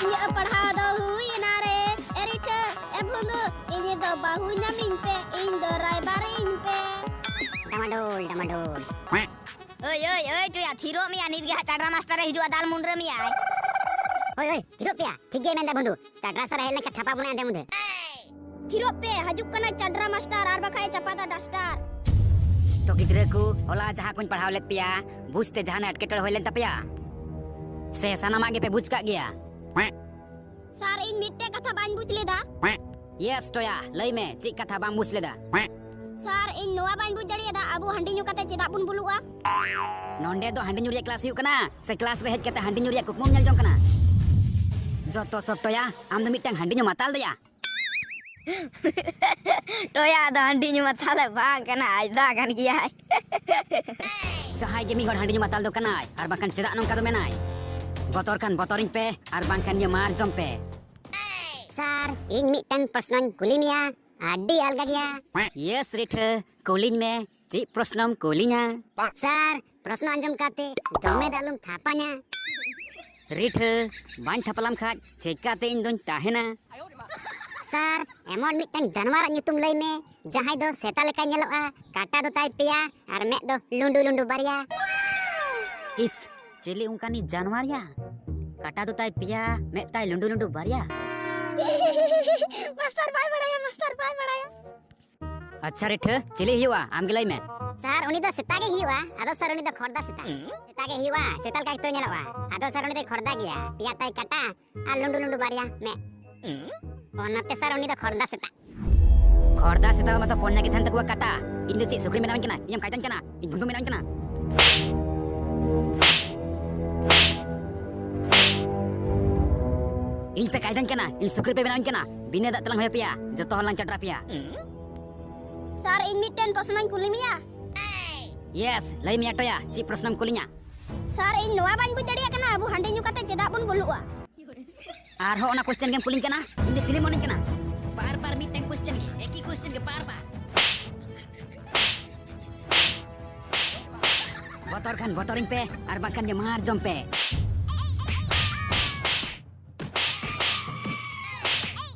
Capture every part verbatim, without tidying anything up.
ᱤᱧᱟᱹᱜ ᱯᱟᱲᱦᱟᱣ ᱫᱚ ᱦᱩᱭᱮᱱᱟ ᱨᱮ, ᱮ ᱨᱤᱴᱷᱟᱹ, ᱮ ᱵᱷᱩᱸᱫᱩ, ᱤᱧ ᱫᱚ ᱵᱟᱹᱦᱩ ᱧᱟᱢᱤᱧ ᱯᱮ, ᱤᱧ ᱫᱚ ᱨᱟᱭᱵᱟᱨᱤᱧ ᱯᱮ᱾ ᱰᱟᱢᱟᱰᱳᱞ, ᱰᱟᱢᱟᱰᱳᱞ᱾ ᱳᱭ, ᱳᱭ, ᱳᱭ, ᱴᱩᱭᱟ, ᱛᱷᱤᱨᱚᱜ ᱢᱮᱭᱟ, ᱱᱤᱛ ᱜᱮ ᱦᱟᱸᱜ ᱪᱟᱰᱨᱟ ᱢᱟᱥᱴᱟᱨᱮ ᱦᱤᱡᱩᱜᱼᱟ, ᱫᱟᱞ ᱢᱩᱱᱰᱨᱟᱹ ᱢᱮᱭᱟᱭ᱾ ᱳᱭ, ᱳᱭ, ᱛᱷᱤᱨᱚᱜ ᱯᱮᱭᱟ, ᱴᱷᱤᱠ ᱜᱮ ᱢᱮᱱᱫᱟ ᱵᱷᱩᱸᱫᱩ, ᱪᱟᱰᱨᱟ ᱥᱟᱨ ᱦᱮᱡ ᱞᱮᱱᱠᱷᱟᱱ ᱛᱷᱟᱯᱟ ᱵᱚᱱᱟ ᱮᱱᱛᱮ ᱢᱩᱫᱷᱮ᱾ ᱛᱷᱤᱨᱚᱜ ᱯᱮ, ᱦᱤᱡᱩᱜ ᱠᱟᱱᱟ ᱪᱟᱰᱨᱟ ᱢᱟᱥᱴᱟᱨ, ᱟᱨ ᱵᱟᱠᱷᱟᱡ ᱮ ᱪᱟᱯᱟᱫᱟ ᱰᱟᱥᱴᱟᱨ᱾ ᱛᱚ ᱜᱤᱫᱽᱨᱟᱹ ᱠᱚ, ᱦᱚᱞᱟ ᱡᱟᱦᱟᱸ ᱠᱚᱧ ᱯᱟᱲᱦᱟᱣ ᱞᱮᱫ ᱯᱮᱭᱟ, ᱵᱩᱡᱽ ᱛᱮ ᱡᱟᱦᱟᱱᱟᱜ ᱮᱴᱠᱮᱴᱚᱬᱮ ᱦᱩᱭ ᱞᱮᱱ ᱛᱟᱯᱮᱭᱟ? ᱥᱮ ᱥᱟᱱᱟᱢᱟᱜ ᱜᱮᱯᱮ ᱵᱩᱡᱽ ᱠᱟᱜ ᱜᱮᱭᱟ? ᱥᱟᱨ, ᱤᱧ ᱢᱤᱫᱴᱮᱡ ᱠᱟᱛᱷᱟ ᱵᱟᱹᱧ ᱵᱩᱡᱽ ᱞᱮᱫᱟ᱾ ᱭᱮᱥ ᱴᱚᱭᱟ, ᱞᱟᱹᱭ ᱢᱮ, ᱪᱮᱫ ᱠᱟᱛᱷᱟ ᱵᱟᱢ ᱵᱩᱡᱽ ᱞᱮᱫᱟ? ᱥᱟᱨ, ᱤᱧ ᱱᱚᱣᱟ ᱵᱟᱹᱧ ᱵᱩᱡᱽ ᱫᱟᱲᱮᱭᱟᱫᱟ, ᱟᱵᱚ ᱦᱟᱺᱰᱤ ᱧᱩ ᱠᱟᱛᱮ ᱪᱮᱫᱟᱜ ᱵᱚᱱ ᱵᱩᱞᱩᱜᱼᱟ? ᱱᱚᱸᱰᱮ ᱫᱚ ᱦᱟᱺᱰᱤ ᱧᱩ ᱨᱮᱭᱟᱜ ᱠᱞᱟᱥ ᱦᱩᱭᱩᱜ ᱠᱟᱱᱟ, ᱥᱮ ᱠᱞᱟᱥ ᱨᱮ ᱦᱮᱡ ᱠᱟᱛᱮ ᱦᱟᱺᱰᱤ ᱧᱩ ᱨᱮᱭᱟᱜ ᱠᱩᱠᱢᱩᱢ ᱧᱮᱞ ᱡᱚᱝ ᱠᱟᱱᱟ? ᱡᱚᱛᱚ ᱥᱚᱵ ᱴᱚᱭᱟ, ᱟᱢ ᱫᱚ ᱢᱤᱫᱴᱟᱝ ᱦᱟᱺᱰᱤ ᱧᱩ ᱢᱟᱛᱟᱞ ᱫᱮᱭᱟ᱾ ᱴᱚᱭᱟ ᱫᱚ ᱦᱟᱺᱰᱤ ᱧᱩ ᱢᱟᱛᱟᱞᱮ ᱵᱟᱝ ᱠᱟᱱᱟ, ᱟᱡᱫᱟ ᱠᱟᱱ ᱜᱮᱭᱟᱭ᱾ ᱡᱟᱦᱟᱸᱭ ᱜᱮ ᱢᱤᱫ ᱦᱚᱲ ᱦᱟᱺᱰᱤ ᱧᱩ ᱢᱟᱛᱟᱞ ᱫᱚ ᱠᱟᱱᱟᱭ, ᱟᱨ ᱵᱟᱝᱠᱷᱟᱱ ᱪᱮᱫᱟᱜ ᱱᱚᱝᱠᱟ ᱫᱚ ᱢᱮᱱᱟᱭ? ᱵᱚᱛᱚᱨ ᱠᱷᱟᱱ ᱵᱚᱛᱚᱨᱤᱧ ᱯᱮ, ᱟᱨ ᱵᱟᱝᱠᱷᱟᱱ ᱱᱤᱭᱟᱹ ᱢᱟᱨ ᱡᱚᱢ ᱯᱮ᱾ ᱥᱟᱨ, ᱤᱧ ᱢᱤᱫᱴᱟᱝ ᱯᱨᱚᱥᱱᱚᱧ ᱠᱩᱞᱤ ᱢᱮᱭᱟ, ᱟᱹᱰᱤ ᱟᱞᱜᱟ ᱜᱮᱭᱟ᱾ ᱭᱮᱥ ᱨᱤᱴᱷᱟᱹ, ᱠᱩᱞᱤᱧ ᱢᱮ, ᱪᱮᱫ ᱯᱨᱚᱥᱱᱚᱢ ᱠᱩᱞᱤᱧᱟ? ᱥᱟᱨ, ᱯᱨᱚᱥᱱᱚ ᱟᱸᱡᱚᱢ ᱠᱟᱛᱮ ᱫᱚᱢᱮ ᱫᱚ ᱟᱞᱚᱢ ᱛᱷᱟᱯᱟᱧᱟ᱾ ᱨᱤᱴᱷᱟᱹ, ᱵᱟᱹᱧ ᱛᱷᱟᱯᱟᱞᱟᱢ ᱠᱷᱟᱡ ᱪᱤᱠᱟᱛᱮ ᱤᱧ ᱫᱚᱧ ᱛᱟᱦᱮᱱᱟ? ᱥᱟᱨ, ᱮᱢᱚᱱ ᱢᱤᱫᱴᱟᱝ ᱡᱟᱱᱣᱟᱨᱟᱜ ᱧᱩᱛᱩᱢ ᱞᱟᱹᱭ ᱢᱮ, ᱡᱟᱦᱟᱸᱭ ᱫᱚ ᱥᱮᱛᱟ ᱞᱮᱠᱟᱭ ᱧᱮᱞᱚᱜᱼᱟ, ᱠᱟᱴᱟ ᱫᱚ ᱛᱟᱭ ᱯᱮᱭᱟ ᱟᱨ ᱢᱮᱫ ᱫᱚ ᱞᱩᱸᱰᱩ ᱞᱩᱸᱰᱩ ᱵᱟᱨᱭᱟ᱾ ᱤᱥ, ᱪᱤᱞᱤ ᱚᱱᱠᱟᱱᱤᱡ ᱡᱟᱱᱣᱟᱨ ᱭᱟ? ᱠᱟᱴᱟ ᱫᱚ ᱛᱟᱭ ᱯᱮᱭᱟ, ᱢᱮᱫ ᱛᱟᱭ ᱞᱩᱸᱰᱩ ᱞᱩᱸᱰᱩ ᱵᱟᱨᱭᱟ᱾ ᱢᱟᱥᱴᱟᱨ ᱵᱟᱭ ᱵᱟᱲᱟᱭᱟ, ᱢᱟᱥᱴᱟᱨ ᱵᱟᱭ ᱵᱟᱲᱟᱭᱟ᱾ ᱟᱪᱪᱷᱟ ᱨᱤᱴᱷᱟᱹ, ᱪᱤᱞᱤ ᱦᱩᱭᱩᱜᱼᱟ? ᱟᱢ ᱜᱮ ᱞᱟᱹᱭ ᱢᱮ᱾ ᱥᱟᱨ, ᱩᱱᱤ ᱫᱚ ᱥᱮᱛᱟ ᱜᱮ ᱦᱩᱭᱩᱜᱼᱟ᱾ ᱟᱫᱚ ᱥᱟᱨ, ᱩᱱᱤ ᱫᱚ ᱠᱷᱚᱨᱫᱟ ᱥᱮᱛᱟ᱾ ᱥᱮᱛᱟ ᱜᱮ ᱦᱩᱭᱩᱜᱼᱟ, ᱥᱮᱛᱟ ᱞᱮᱠᱟ ᱜᱮᱛᱚ ᱧᱮᱞᱚᱜᱼᱟ᱾ ᱟᱫᱚ ᱥᱟᱨ, ᱩᱱᱤ ᱫᱚᱭ ᱠᱷᱚᱨᱫᱟ ᱜᱮᱭᱟ, ᱯᱮᱭᱟ ᱛᱟᱭ ᱠᱟᱴᱟ ᱟᱨ ᱞᱩᱸᱰᱩ ᱞᱩᱸᱰᱩ ᱵᱟᱨᱭᱟ ᱢᱮᱫ᱾ ᱚᱱᱟᱛᱮ ᱥᱟᱨ, ᱩᱱᱤ ᱫᱚ ᱠᱷᱚᱨᱫᱟ ᱥᱮᱛᱟ᱾ ᱠᱷᱚᱨᱫᱟ ᱥᱮᱛᱟ ᱢᱟᱛᱚ ᱯᱚᱱᱭᱟ ᱜᱮ ᱛᱟᱦᱮᱱ ᱛᱟᱠᱚᱣᱟ ᱠᱟᱴᱟ᱾ ᱤᱧ ᱫᱚ ᱪᱮᱫ ᱥᱩᱠᱨᱤ ᱵᱮᱱᱟᱣᱤᱧ ᱠᱟᱱᱟ? ᱤᱧᱮᱢ ᱠᱟᱭᱫᱟᱧ ᱠᱟᱱᱟ? ᱤᱧ ᱵᱷᱩᱸᱫᱩ ᱵᱮᱱᱟᱣᱤᱧ ᱠᱟᱱᱟ? ᱤᱧ ᱯᱮ ᱠᱟᱭᱫᱟᱧ ᱠᱟᱱᱟ? ᱤᱧ ᱥᱩᱠᱨᱤ ᱯᱮ ᱵᱮᱱᱟᱣᱤᱧ ᱠᱟᱱᱟ? ᱵᱤᱱᱟᱹ ᱫᱟᱜ ᱛᱮᱞᱟᱝ ᱦᱚᱭᱚ ᱯᱮᱭᱟ, ᱡᱚᱛᱚ ᱦᱚᱲ ᱞᱟᱝ ᱪᱟᱰᱨᱟ ᱯᱮᱭᱟ᱾ ᱥᱟᱨ, ᱤᱧ ᱢᱤᱫᱴᱮᱱ ᱯᱨᱚᱥᱱᱚᱧ ᱠᱩᱞᱤ ᱢᱮᱭᱟ᱾ ᱭᱮᱥ, ᱞᱟᱹᱭ ᱢᱮᱭᱟ ᱴᱚᱭᱟ, ᱪᱮᱫ ᱯᱨᱚᱥᱱᱚᱢ ᱠᱩᱞᱤᱧᱟ? ᱥᱟᱨ, ᱤᱧ ᱱᱚᱣᱟ ᱵᱟᱹᱧ ᱵᱩᱡᱽ ᱫᱟᱲᱮᱭᱟᱜ ᱠᱟᱱᱟ, ᱟᱵᱚ ᱦᱟᱺᱰᱤ ᱧᱩ ᱠᱟᱛᱮ ᱪᱮᱫᱟᱜ ᱵᱚᱱ ᱵᱩᱞᱩᱜᱼᱟ? ᱟᱨᱦᱚᱸ ᱚᱱᱟ ᱠᱚᱥᱪᱮᱱ ᱜᱮᱢ ᱠᱩᱞᱤᱧ ᱠᱟᱱᱟ? ᱤᱧ ᱫᱚ ᱪᱤᱞᱤ ᱢᱚᱱᱮᱧ ᱠᱟᱱᱟ? ᱵᱟᱨ ᱵᱟᱨ ᱢᱤᱫᱴᱮᱱ ᱠᱚᱥᱪᱮᱱ ᱜᱮ, ᱮᱠᱤ ᱠᱚᱥᱪᱮᱱ ᱜᱮ ᱵᱟᱨ ᱵᱟᱨ᱾ ᱵᱚᱛᱚᱨ ᱠᱷᱟᱱ ᱵᱚᱛᱚᱨᱤᱧ ᱯᱮ, ᱟᱨ ᱵᱟᱝᱠᱷᱟᱱ ᱜᱮ ᱢᱟᱨ ᱡᱚᱢ ᱯᱮ᱾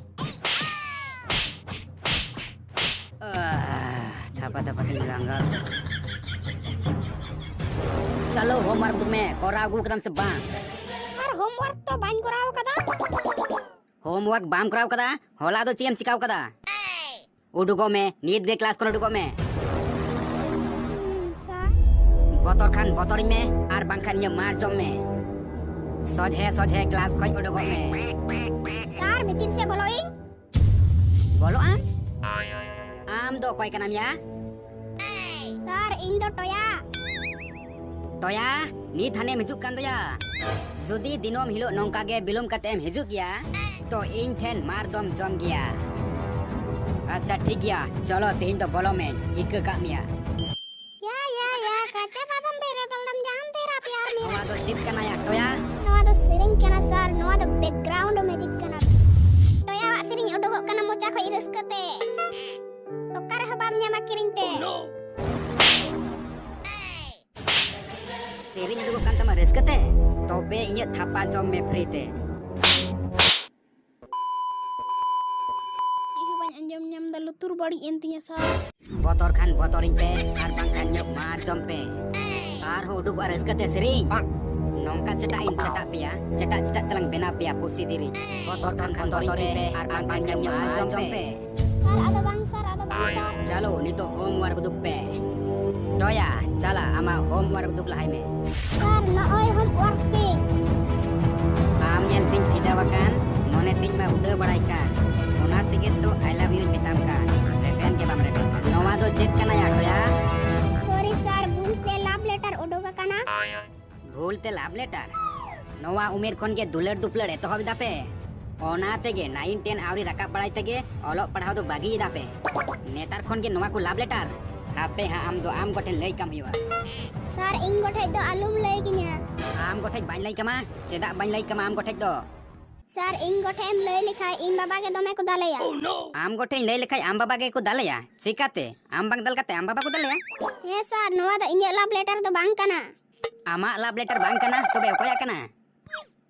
ᱞᱟᱸᱜᱟ᱾ ᱪᱟᱞᱳ, ᱦᱳᱢᱣᱟᱨᱠ ᱫᱩᱜ ᱢᱮ, ᱠᱚᱨᱟᱣ ᱟᱹᱜᱩ ᱠᱟᱫᱟᱢ ᱥᱮ ᱵᱟᱝ? ᱟᱨ ᱦᱳᱢᱣᱟᱨᱠ ᱛᱚ ᱵᱟᱹᱧ ᱠᱚᱨᱟᱣ ᱠᱟᱫᱟ᱾ ᱦᱳᱢᱣᱟᱨᱠ ᱵᱟᱢ ᱠᱚᱨᱟᱣ ᱠᱟᱫᱟ? ᱦᱚᱞᱟ ᱫᱚ ᱪᱮᱫ ᱮᱢ ᱪᱤᱠᱟᱹᱣ ᱠᱟᱫᱟ? ᱩᱰᱩᱠᱚᱜ ᱢᱮ, ᱱᱤᱛ ᱜᱮ ᱠᱞᱟᱥ ᱠᱷᱚᱱ ᱩᱰᱩᱠᱚᱜ ᱢᱮ᱾ ᱦᱩᱸ, ᱥᱟᱨ᱾ ᱵᱚᱛᱚᱨ ᱠᱷᱟᱱ ᱵᱚᱛᱚᱨᱤᱧ ᱢᱮ, ᱟᱨ ᱵᱟᱝᱠᱷᱟᱱ ᱤᱧᱟᱹᱜ ᱢᱟᱨ ᱡᱚᱢ ᱢᱮ᱾ ᱥᱚᱡᱷᱮ ᱥᱚᱡᱷᱮ ᱠᱞᱟᱥ ᱠᱷᱚᱱ ᱩᱰᱩᱠᱚᱜ ᱢᱮ᱾ ᱥᱟᱨ, ᱵᱷᱤᱛᱤᱨ ᱥᱮᱫ ᱵᱚᱞᱚᱜ ᱤᱧ᱾ ᱵᱚᱞᱚᱜ ᱟᱢ? ᱟᱢ ᱫᱚ ᱚᱠᱚᱭ ᱠᱟᱱᱟᱢ ᱭᱟ? ᱥᱟᱨ, ᱤᱧ ᱫᱚ ᱴᱚᱭᱟ᱾ ᱴᱚᱭᱟ, ᱱᱤᱛ ᱦᱟᱱᱮᱢ ᱦᱤᱡᱩᱜ ᱠᱟᱱ ᱫᱚᱭᱟ᱾ ᱡᱩᱫᱤ ᱫᱤᱱᱟᱹᱢ ᱦᱤᱞᱳᱜ ᱱᱚᱝᱠᱟ ᱜᱮ ᱵᱤᱞᱚᱢ ᱠᱟᱛᱮ ᱮᱢ ᱦᱤᱡᱩᱜ ᱜᱮᱭᱟ, ᱛᱚ ᱤᱧ ᱴᱷᱮᱱ ᱢᱟᱨ ᱫᱚᱢ ᱡᱚᱢ ᱜᱮᱭᱟ᱾ ᱟᱪᱪᱷᱟ, ᱴᱷᱤᱠ ᱜᱮᱭᱟ, ᱪᱚᱞᱚ, ᱛᱮᱦᱮᱧ ᱫᱚ ᱵᱚᱞᱚ ᱢᱮ, ᱤᱠᱟᱹ ᱠᱟᱜ ᱢᱮᱭᱟ᱾ ᱭᱟ, ᱭᱟ, ᱭᱟ, ᱠᱟᱪᱟ ᱵᱟᱫᱟᱢ ᱵᱮᱨᱮ ᱵᱟᱞᱫᱟᱢ ᱡᱟᱱ ᱛᱮᱨᱟ ᱯᱭᱟᱨ ᱢᱮᱨᱟ᱾ ᱱᱚᱣᱟ ᱫᱚ ᱪᱮᱫ ᱠᱟᱱᱟ ᱭᱟ, ᱴᱚᱭᱟ? ᱱᱚᱣᱟ ᱫᱚ ᱥᱮᱨᱮᱧ ᱠᱟᱱᱟ, ᱥᱟᱨ, ᱱᱚᱣᱟ ᱫᱚ ᱵᱮᱠᱜᱨᱟᱣᱩᱱᱰ ᱢᱮᱡᱤᱠ ᱠᱟᱱᱟ᱾ ᱴᱚᱭᱟᱣᱟᱜ ᱥᱮᱨᱮᱧ ᱩᱰᱩᱠᱚᱜ ᱠᱟᱱᱟ ᱢᱚᱪᱟ ᱠᱷᱚᱡ ᱨᱟᱹᱥᱠᱟᱹ ᱛᱮ᱾ ᱚᱠᱟ ᱨᱮᱦᱚᱸ ᱵᱟᱢ ᱧᱟᱢᱟ ᱠᱤᱨᱤᱧ ᱛᱮ᱾ ᱥᱮᱨᱮᱧ ᱩᱰᱩᱠᱚᱜ ᱠᱟᱱ ᱛᱟᱢᱟ ᱨᱟᱹᱥᱠᱟᱹ ᱛᱮ? ᱛᱚᱵᱮ ᱤᱧᱟᱹᱜ ᱛᱷᱟᱯᱟ ᱡᱚᱢ ᱢᱮ ᱯᱷᱨᱤ ᱛᱮ᱾ ᱪᱮᱫ ᱦᱚᱸ ᱵᱟᱹᱧ ᱟᱸᱡᱚᱢ ᱧᱟᱢ ᱫᱟ, ᱞᱩᱛᱩᱨ ᱵᱟᱹᱲᱤᱡ ᱮᱱ ᱛᱤᱧᱟ ᱥᱟᱨ᱾ ᱵᱚᱛᱚᱨ ᱠᱷᱟᱱ ᱵᱚᱛᱚᱨᱤᱧ ᱯᱮ, ᱟᱨ ᱵᱟᱝᱠᱷᱟᱱ ᱤᱧᱟᱹᱜ ᱢᱟᱨ ᱡᱚᱢ ᱯᱮ᱾ ᱟᱨᱦᱚᱸ ᱩᱰᱩᱠᱚᱜᱼᱟ ᱨᱟᱹᱥᱠᱟᱹ ᱛᱮ ᱥᱮᱨᱮᱧ᱾ ᱱᱚᱝᱠᱟ ᱪᱮᱴᱟᱜ ᱤᱧ ᱪᱮᱴᱟᱜ ᱯᱮᱭᱟ, ᱪᱮᱴᱟᱜ ᱪᱮᱴᱟᱜ ᱛᱮᱞᱟᱝ ᱵᱮᱱᱟᱣ ᱯᱮᱭᱟ ᱯᱩᱥᱤ ᱫᱤᱨᱤ᱾ ᱵᱚᱛᱚᱨ ᱠᱷᱟᱱ ᱵᱚᱛᱚᱨᱤᱧ ᱯᱮ, ᱟᱨ ᱵᱟᱝᱠᱷᱟᱱ ᱤᱧᱟᱹᱜ ᱢᱟᱨ ᱡᱚᱢ ᱯᱮ᱾ ᱥᱟᱨ, ᱟᱫᱚ ᱵᱟᱝ ᱥᱟᱨ, ᱟᱫᱚ ᱵᱟᱝ ᱥᱟᱨ᱾ ᱪᱟᱞᱳ, ᱱᱤᱛᱚᱜ ᱦᱳᱢᱣᱟᱨᱠ ᱩᱫᱩᱜ ᱯᱮ᱾ ᱴᱚᱭᱟ, ᱪᱟᱞᱟ, ᱟᱢᱟᱜ ᱦᱳᱢᱣᱟᱨᱠ ᱩᱫᱩᱜ ᱞᱟᱦᱟᱭ ᱢᱮ᱾ ᱥᱟᱨ, ᱱᱚᱜᱼᱚᱭ ᱦᱳᱢᱣᱟᱨᱠ ᱛᱤᱧ᱾ ᱟᱢ ᱧᱮᱞ ᱛᱤᱧ ᱯᱷᱤᱫᱟ ᱟᱠᱟᱱ, ᱢᱚᱱᱮ ᱛᱤᱧ ᱢᱟ ᱩᱰᱟᱹᱣ ᱵᱟᱲᱟᱭ ᱠᱟᱱ᱾ ᱚᱱᱟ ᱛᱮᱜᱮ ᱛᱚ I love youᱧ ᱢᱮᱛᱟᱢ ᱠᱟᱱ᱾ ᱨᱮᱵᱮᱱ ᱜᱮ ᱵᱟᱢ ᱨᱮᱵᱮᱱ ᱠᱟᱱ᱾ ᱱᱚᱣᱟ ᱫᱚ ᱪᱮᱫ ᱠᱟᱱᱟ ᱭᱟ, ᱴᱚᱭᱟ? ᱥᱚᱨᱤ ᱥᱟᱨ, ᱵᱷᱩᱞ ᱛᱮ ᱞᱟᱵᱷ ᱞᱮᱴᱟᱨ ᱩᱰᱩᱠ ᱟᱠᱟᱱᱟ᱾ ᱵᱷᱩᱞ ᱛᱮ ᱞᱟᱵᱷ ᱞᱮᱴᱟᱨ? ᱱᱚᱣᱟ ᱩᱢᱮᱨ ᱠᱷᱚᱱ ᱜᱮ ᱫᱩᱞᱟᱹᱲ ᱫᱩᱯᱞᱟᱹᱲ ᱮᱛᱚᱦᱚᱵ ᱮᱫᱟ ᱯᱮ᱾ ᱚᱱᱟ ᱛᱮᱜᱮ ᱱᱟᱭᱤᱱ ᱴᱮᱱ ᱟᱹᱣᱨᱤ ᱨᱟᱠᱟᱵ ᱵᱟᱲᱟᱭ ᱛᱮᱜᱮ ᱚᱞᱚᱜ ᱯᱟᱲᱦᱟᱣ ᱫᱚ ᱵᱟᱹᱜᱤᱭᱮᱫᱟ ᱯᱮ᱾ ᱱᱮᱛᱟᱨ ᱠᱷᱚᱱ ᱜᱮ ᱱᱚᱣᱟ ᱠᱚ ᱞᱟᱵᱷ ᱞᱮᱴᱟᱨ? ᱦᱟᱯᱮ ᱦᱟᱸᱜ, ᱟᱢ ᱫᱚ ᱟᱢ ᱜᱚᱴᱷᱮᱱ ᱞᱟᱹᱭ ᱠᱟᱢ ᱦᱩᱭᱩᱜᱼᱟ᱾ ᱥᱟᱨ, ᱤᱧ ᱜᱚᱴᱷᱮᱡ ᱫᱚ ᱟᱞᱚᱢ ᱞᱟᱹᱭ ᱠᱤᱧᱟ᱾ ᱟᱢ ᱜᱚᱴᱷᱮᱡ ᱵᱟᱹᱧ ᱞᱟᱹᱭ ᱠᱟᱢᱟ? ᱪᱮᱫᱟᱜ ᱵᱟᱹᱧ ᱞᱟᱹᱭ ᱠᱟᱢᱟ ᱟᱢ ᱜᱚᱴᱷᱮᱡ ᱫᱚ? ᱥᱟᱨ, ᱤᱧ ᱜᱚᱴᱷᱮᱡ ᱮᱢ ᱞᱟᱹᱭ ᱞᱮᱠᱷᱟᱡ ᱤᱧ ᱵᱟᱵᱟ ᱜᱮ ᱫᱚᱢᱮ ᱠᱚ ᱫᱟᱞᱮᱭᱟ᱾ ᱟᱢ ᱜᱚᱴᱷᱮᱡ ᱤᱧ ᱞᱟᱹᱭ ᱞᱮᱠᱷᱟᱡ ᱟᱢ ᱵᱟᱵᱟ ᱜᱮᱠᱚ ᱫᱟᱞᱮᱭᱟ? ᱪᱤᱠᱟᱛᱮ? ᱟᱢ ᱵᱟᱝ ᱫᱟᱞ ᱠᱟᱛᱮ ᱟᱢ ᱵᱟᱵᱟ ᱠᱚ ᱫᱟᱞᱮᱭᱟ? ᱦᱮᱸ ᱥᱟᱨ, ᱱᱚᱣᱟ ᱫᱚ ᱤᱧᱟᱹᱜ ᱞᱟᱵᱷ ᱞᱮᱴᱟᱨ ᱫᱚ ᱵᱟᱝ ᱠᱟᱱᱟ᱾ ᱟᱢᱟᱜ ᱞᱟᱵᱷ ᱞᱮᱴᱟᱨ ᱵᱟᱝ ᱠᱟᱱᱟ, ᱛᱚᱵᱮ ᱚᱠᱚᱭᱟᱜ ᱠᱟᱱᱟ?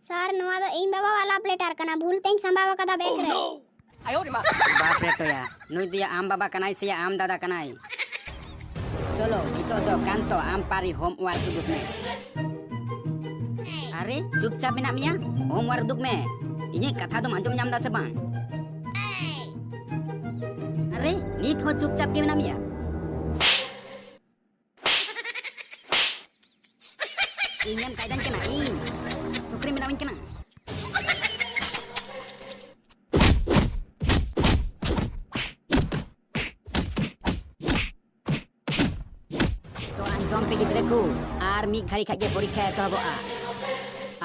ᱥᱟᱨ, ᱱᱚᱣᱟ ᱫᱚ ᱤᱧ ᱵᱟᱵᱟᱣᱟᱜ ᱞᱟᱵᱷ ᱞᱮᱴᱟᱨ ᱠᱟᱱᱟ, ᱵᱷᱩᱞ ᱛᱮᱧ ᱥᱟᱸᱵᱟᱣ ᱟᱠᱟᱫᱟ ᱵᱮᱜᱽ ᱨᱮ᱾ ᱵᱟᱯ ᱨᱮ ᱴᱚᱭᱟ, ᱱᱩᱭ ᱫᱚᱭᱟ ᱟᱢ ᱵᱟᱵᱟ ᱠᱟᱱᱟᱭ ᱥᱮᱭᱟ ᱟᱢ ᱫᱟᱫᱟ ᱠᱟᱱᱟᱭ? ᱪᱚᱞᱚ, ᱱᱤᱛᱚᱜ ᱫᱚ ᱠᱟᱱᱛᱚ, ᱟᱢ ᱯᱟᱹᱨᱤ ᱦᱳᱢᱣᱟᱨᱠ ᱩᱫᱩᱜ ᱢᱮ᱾ ᱟᱨᱮ, ᱪᱩᱯᱪᱟᱯ ᱢᱮᱱᱟᱜ ᱢᱮᱭᱟ? ᱦᱳᱢᱣᱟᱨᱠ ᱩᱫᱩᱜ ᱢᱮ᱾ ᱤᱧᱟᱹᱜ ᱠᱟᱛᱷᱟ ᱫᱚᱢ ᱟᱸᱡᱚᱢ ᱧᱟᱢ ᱫᱟ ᱥᱮ ᱵᱟᱝ? ᱟᱨᱮ, ᱱᱤᱛ ᱦᱚᱸ ᱪᱩᱯᱪᱟᱯ ᱜᱮ ᱢᱮᱱᱟᱜ ᱢᱮᱭᱟ? ᱤᱧᱮᱢ ᱠᱟᱭᱫᱟᱧ ᱠᱟᱱᱟ, ᱤᱧ ᱥᱩᱠᱨᱤ ᱵᱮᱱᱟᱣᱤᱧ ᱠᱟᱱᱟ᱾ ᱛᱚ ᱟᱸᱡᱚᱢ ᱯᱮ ᱜᱤᱫᱽᱨᱟᱹ ᱠᱚ, ᱟᱨ ᱢᱤᱫ ᱜᱷᱟᱹᱲᱤ ᱠᱷᱟᱡ ᱜᱮ ᱯᱚᱨᱤᱠᱠᱷᱟ ᱮᱛᱚᱦᱚᱵᱚᱜᱼᱟ᱾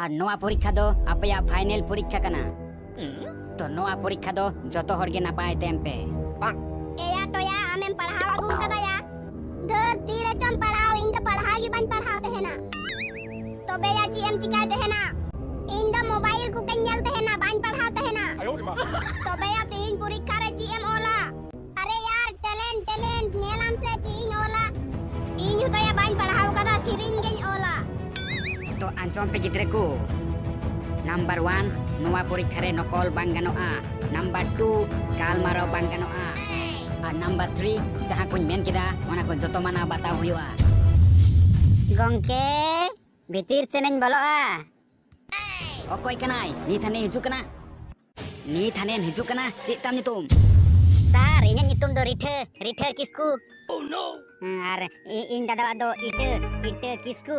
ᱟᱨ ᱱᱚᱣᱟ ᱯᱚᱨᱤᱠᱠᱷᱟ ᱫᱚ ᱟᱯᱮᱭᱟᱜ ᱯᱷᱟᱭᱱᱮᱞ ᱯᱚᱨᱤᱠᱠᱷᱟ ᱠᱟᱱᱟ᱾ ᱛᱚ ᱱᱚᱣᱟ ᱯᱚᱨᱤᱠᱠᱷᱟ ᱫᱚ ᱡᱚᱛᱚ ᱦᱚᱲ ᱜᱮ ᱱᱟᱯᱟᱭ ᱛᱮ ᱮᱢ ᱯᱮ᱾ ᱮᱭᱟ ᱴᱚᱭᱟ, ᱟᱢᱮᱢ ᱯᱟᱲᱦᱟᱣ ᱟᱹᱜᱩ ᱠᱟᱫᱟᱭᱟ? ᱫᱷᱟᱹᱨ ᱛᱤ ᱨᱮᱪᱚᱢ ᱯᱟᱲᱦᱟᱣ, ᱤᱧ ᱫᱚ ᱯᱟᱲᱦᱟᱣ ᱜᱮ ᱵᱟᱹᱧ ᱯᱟᱲᱦᱟᱣ ᱛᱟᱦᱮᱱᱟ᱾ ᱛᱚᱵᱮᱭᱟ ᱪᱮᱫ ᱮᱢ ᱪᱤᱠᱟᱭ ᱛᱟᱦᱮᱱᱟ? ᱤᱧ ᱫᱚ ᱢᱳᱵᱟᱭᱤᱞ ᱠᱚᱜᱮᱧ ᱧᱮᱞ ᱛᱟᱦᱮᱱᱟ, ᱵᱟᱹᱧ ᱯᱟᱲᱦᱟᱣ ᱛᱟᱦᱮᱱᱟ᱾ ᱛᱚᱵᱮᱭᱟ ᱛᱤᱦᱤᱧ ᱯᱚᱨᱤᱠᱠᱷᱟ ᱨᱮ ᱪᱮᱫ ᱮᱢ ᱚᱞᱟ? ᱟᱨᱮ ᱭᱟᱨ, ᱴᱮᱞᱮᱱᱴ, ᱴᱮᱞᱮᱱᱴ, ᱧᱮᱞᱟᱢ ᱥᱮ ᱪᱮᱫ ᱤᱧ ᱚᱞᱟ? ᱤᱧ ᱦᱚᱸᱛᱚᱭᱟ ᱵᱟᱹᱧ ᱯᱟᱲᱦᱟᱣ ᱠᱟᱫᱟ, ᱥᱮᱨᱮᱧ ᱜᱮᱧ ᱚᱞᱟ᱾ ᱛᱚ ᱟᱸᱡᱚᱢ ᱯᱮ ᱜᱤᱫᱽᱨᱟᱹ ᱠᱚ, ᱱᱟᱢᱵᱟᱨ ᱳᱣᱟᱱ, ᱱᱚᱣᱟ ᱯᱚᱨᱤᱠᱠᱷᱟ ᱨᱮ ᱱᱚᱠᱚᱞ ᱵᱟᱝ ᱜᱟᱱᱚᱜᱼᱟ᱾ ᱱᱟᱢᱵᱟᱨ ᱴᱩ, ᱜᱟᱞᱢᱟᱨᱟᱣ ᱵᱟᱝ ᱜᱟᱱᱚᱜᱼᱟ᱾ ᱟᱨ ᱱᱟᱢᱵᱟᱨ ᱛᱷᱨᱤ, ᱡᱟᱦᱟᱸ ᱠᱚᱧ ᱢᱮᱱ ᱠᱮᱫᱟ, ᱚᱱᱟ ᱠᱚ ᱡᱚᱛᱚ ᱢᱟᱱᱟᱣ ᱵᱟᱛᱟᱣ ᱦᱩᱭᱩᱜᱼᱟ᱾ ᱜᱚᱝᱠᱮ, ᱵᱷᱤᱛᱤᱨ ᱥᱮᱱᱮᱧ ᱵᱚᱞᱚᱜᱼᱟ᱾ ᱚᱠᱚᱭ ᱠᱟᱱᱟᱭ? ᱱᱤᱛ ᱦᱟᱱᱮ ᱦᱤᱡᱩᱜ ᱠᱟᱱᱟ᱾ ᱱᱤᱛ ᱦᱟᱱᱮᱢ ᱦᱤᱡᱩᱜ ᱠᱟᱱᱟ? ᱪᱮᱫ ᱛᱟᱢ ᱧᱩᱛᱩᱢ? ᱥᱟᱨ, ᱤᱧᱟᱹᱜ ᱧᱩᱛᱩᱢ ᱫᱚ ᱨᱤᱴᱷᱟᱹ, ᱨᱤᱴᱷᱟᱹ ᱠᱤᱥᱠᱩ᱾ ᱟᱨ ᱤ-, ᱤᱧ ᱫᱟᱫᱟᱣᱟᱜ ᱫᱚ ᱤᱴᱟᱹ, ᱤᱴᱟᱹ ᱠᱤᱥᱠᱩ᱾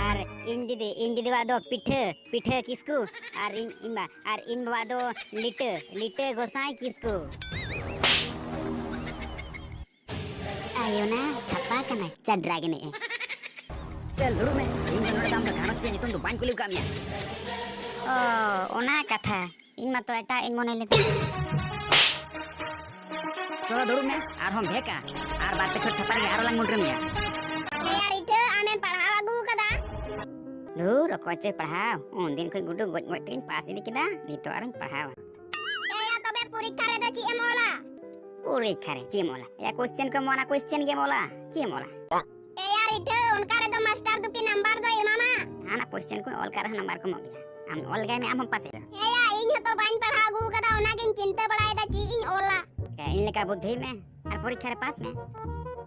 ᱟᱨ ᱤᱧ ᱫᱤᱫᱤ, ᱤᱧ ᱫᱤᱫᱤᱣᱟᱜ ᱫᱚ ᱯᱤᱴᱷᱟᱹ, ᱯᱤᱴᱷᱟᱹ ᱠᱤᱥᱠᱩ᱾ ᱟᱨ ᱤᱧ, ᱤᱧ ᱵᱟ-, ᱟᱨ ᱤᱧ ᱵᱟᱵᱟᱣᱟᱜ ᱫᱚ ᱞᱤᱴᱟᱹ, ᱞᱤᱴᱟᱹ ᱜᱚᱸᱥᱟᱭ ᱠᱤᱥᱠᱩ᱾ ᱟᱭᱳᱱᱟ ᱛᱷᱟᱯᱟ ᱠᱟᱱᱟ, ᱪᱟᱰᱨᱟ ᱜᱮ ᱱᱮᱜᱼᱮ᱾ ᱪᱟᱞ, ᱫᱩᱲᱩᱵ ᱢᱮ᱾ ᱤᱧ ᱫᱚ ᱱᱚᱰᱮ ᱫᱚ ᱟᱢ ᱫᱚ ᱜᱷᱟᱨᱚᱸᱡᱽ ᱨᱮᱭᱟᱜ ᱧᱩᱛᱩᱢ ᱫᱚ ᱵᱟᱹᱧ ᱠᱩᱞᱤ ᱟᱠᱟᱫ ᱢᱮᱭᱟ᱾ ᱚ, ᱚᱱᱟ ᱠᱟᱛᱷᱟ᱾ ᱤᱧ ᱢᱟᱛᱚ ᱮᱴᱟᱜ ᱤᱧ ᱢᱚᱱᱮ ᱞᱮᱫᱟ᱾ ᱪᱚᱞᱚ, ᱫᱩᱲᱩᱵ ᱢᱮ, ᱟᱨᱦᱚᱸ ᱵᱷᱮᱠᱟ᱾ ᱟᱨ ᱵᱟᱨ ᱯᱮ ᱪᱷᱚᱴ ᱴᱷᱟᱯᱟ ᱨᱮᱜᱮ ᱟᱨᱦᱚᱸ ᱞᱟᱝ ᱢᱩᱰᱨᱟᱹ ᱢᱮᱭᱟ᱾ ᱮᱭᱟ ᱨᱤᱴᱷᱟᱹ, ᱟᱢᱮᱢ ᱯᱟᱲᱦᱟᱣ ᱟᱹᱜᱩ ᱠᱟᱫᱟ? ᱫᱷᱩᱨ, ᱚᱠᱚᱭ ᱪᱚᱭ ᱯᱟᱲᱦᱟᱣ? ᱩᱱᱫᱤᱱ ᱠᱷᱚᱱ ᱜᱩᱰᱩ ᱜᱚᱡ ᱜᱚᱡ ᱛᱮᱧ ᱯᱟᱥ ᱤᱫᱤ ᱠᱮᱫᱟ, ᱱᱤᱛᱚᱜ ᱟᱨᱚᱧ ᱯᱟᱲᱦᱟᱣᱟ᱾ ᱮᱭᱟ, ᱛᱚᱵᱮ ᱯᱚᱨᱤᱠᱠᱷᱟ ᱨᱮᱫᱚ ᱪᱮᱫ ᱮᱢ ᱚᱞᱟ? ᱯᱚᱨᱤᱠᱠᱷᱟ ᱨᱮ ᱪᱮᱫ ᱮᱢ ᱚᱞᱟ? ᱮᱭᱟ, ᱠᱚᱥᱪᱮᱱ ᱠᱚ ᱮᱢᱚᱜᱼᱟ, ᱚᱱᱟ ᱠᱚᱥᱪᱮᱱ ᱜᱮᱢ ᱚᱞᱟ᱾ ᱪᱮᱫ ᱮᱢ ᱚᱞᱟ? ᱮᱭᱟ ᱨᱤᱴᱷᱟᱹ, ᱚᱱᱠᱟ ᱨᱮᱫᱚ ᱢᱟᱥᱴᱟᱨ ᱫᱚᱠᱤ ᱱᱟᱢᱵᱟᱨ ᱫᱚᱭ ᱮᱢᱟᱢᱟ? ᱦᱟᱱᱟ ᱠᱚᱥᱪᱮᱱ ᱠᱚ ᱚᱞ ᱠᱟᱜ ᱨᱮᱦᱚᱸ ᱱᱟᱢᱵᱟᱨ ᱠᱚ ᱮᱢᱚᱜ ᱜᱮᱭᱟ᱾ ᱟᱢ ᱚᱞ ᱞᱮᱜᱟᱭ ᱢᱮ, ᱟᱢ ᱦᱚᱸᱢ ᱯᱟᱥᱮᱜᱼᱟ᱾ ᱮᱭᱟ, ᱤᱧ ᱦᱚᱸᱛᱚ ᱵᱟᱹᱧ ᱯᱟᱲᱦᱟᱣ ᱟᱹᱜᱩ ᱠᱟᱫᱟ, ᱚᱱᱟᱜᱤᱧ ᱪᱤᱱᱛᱟᱹ ᱵᱟᱲᱟᱭᱮᱫᱟ ᱪᱮᱫ ᱤᱧ ᱚᱞᱟ᱾ ᱮᱭᱟ, ᱤᱧ ᱞᱮᱠᱟ ᱵᱩᱫᱽᱫᱷᱤ ᱢᱮ ᱟᱨ ᱯᱚᱨᱤᱠᱠᱷᱟ ᱨᱮ ᱯᱟᱥ ᱢᱮ᱾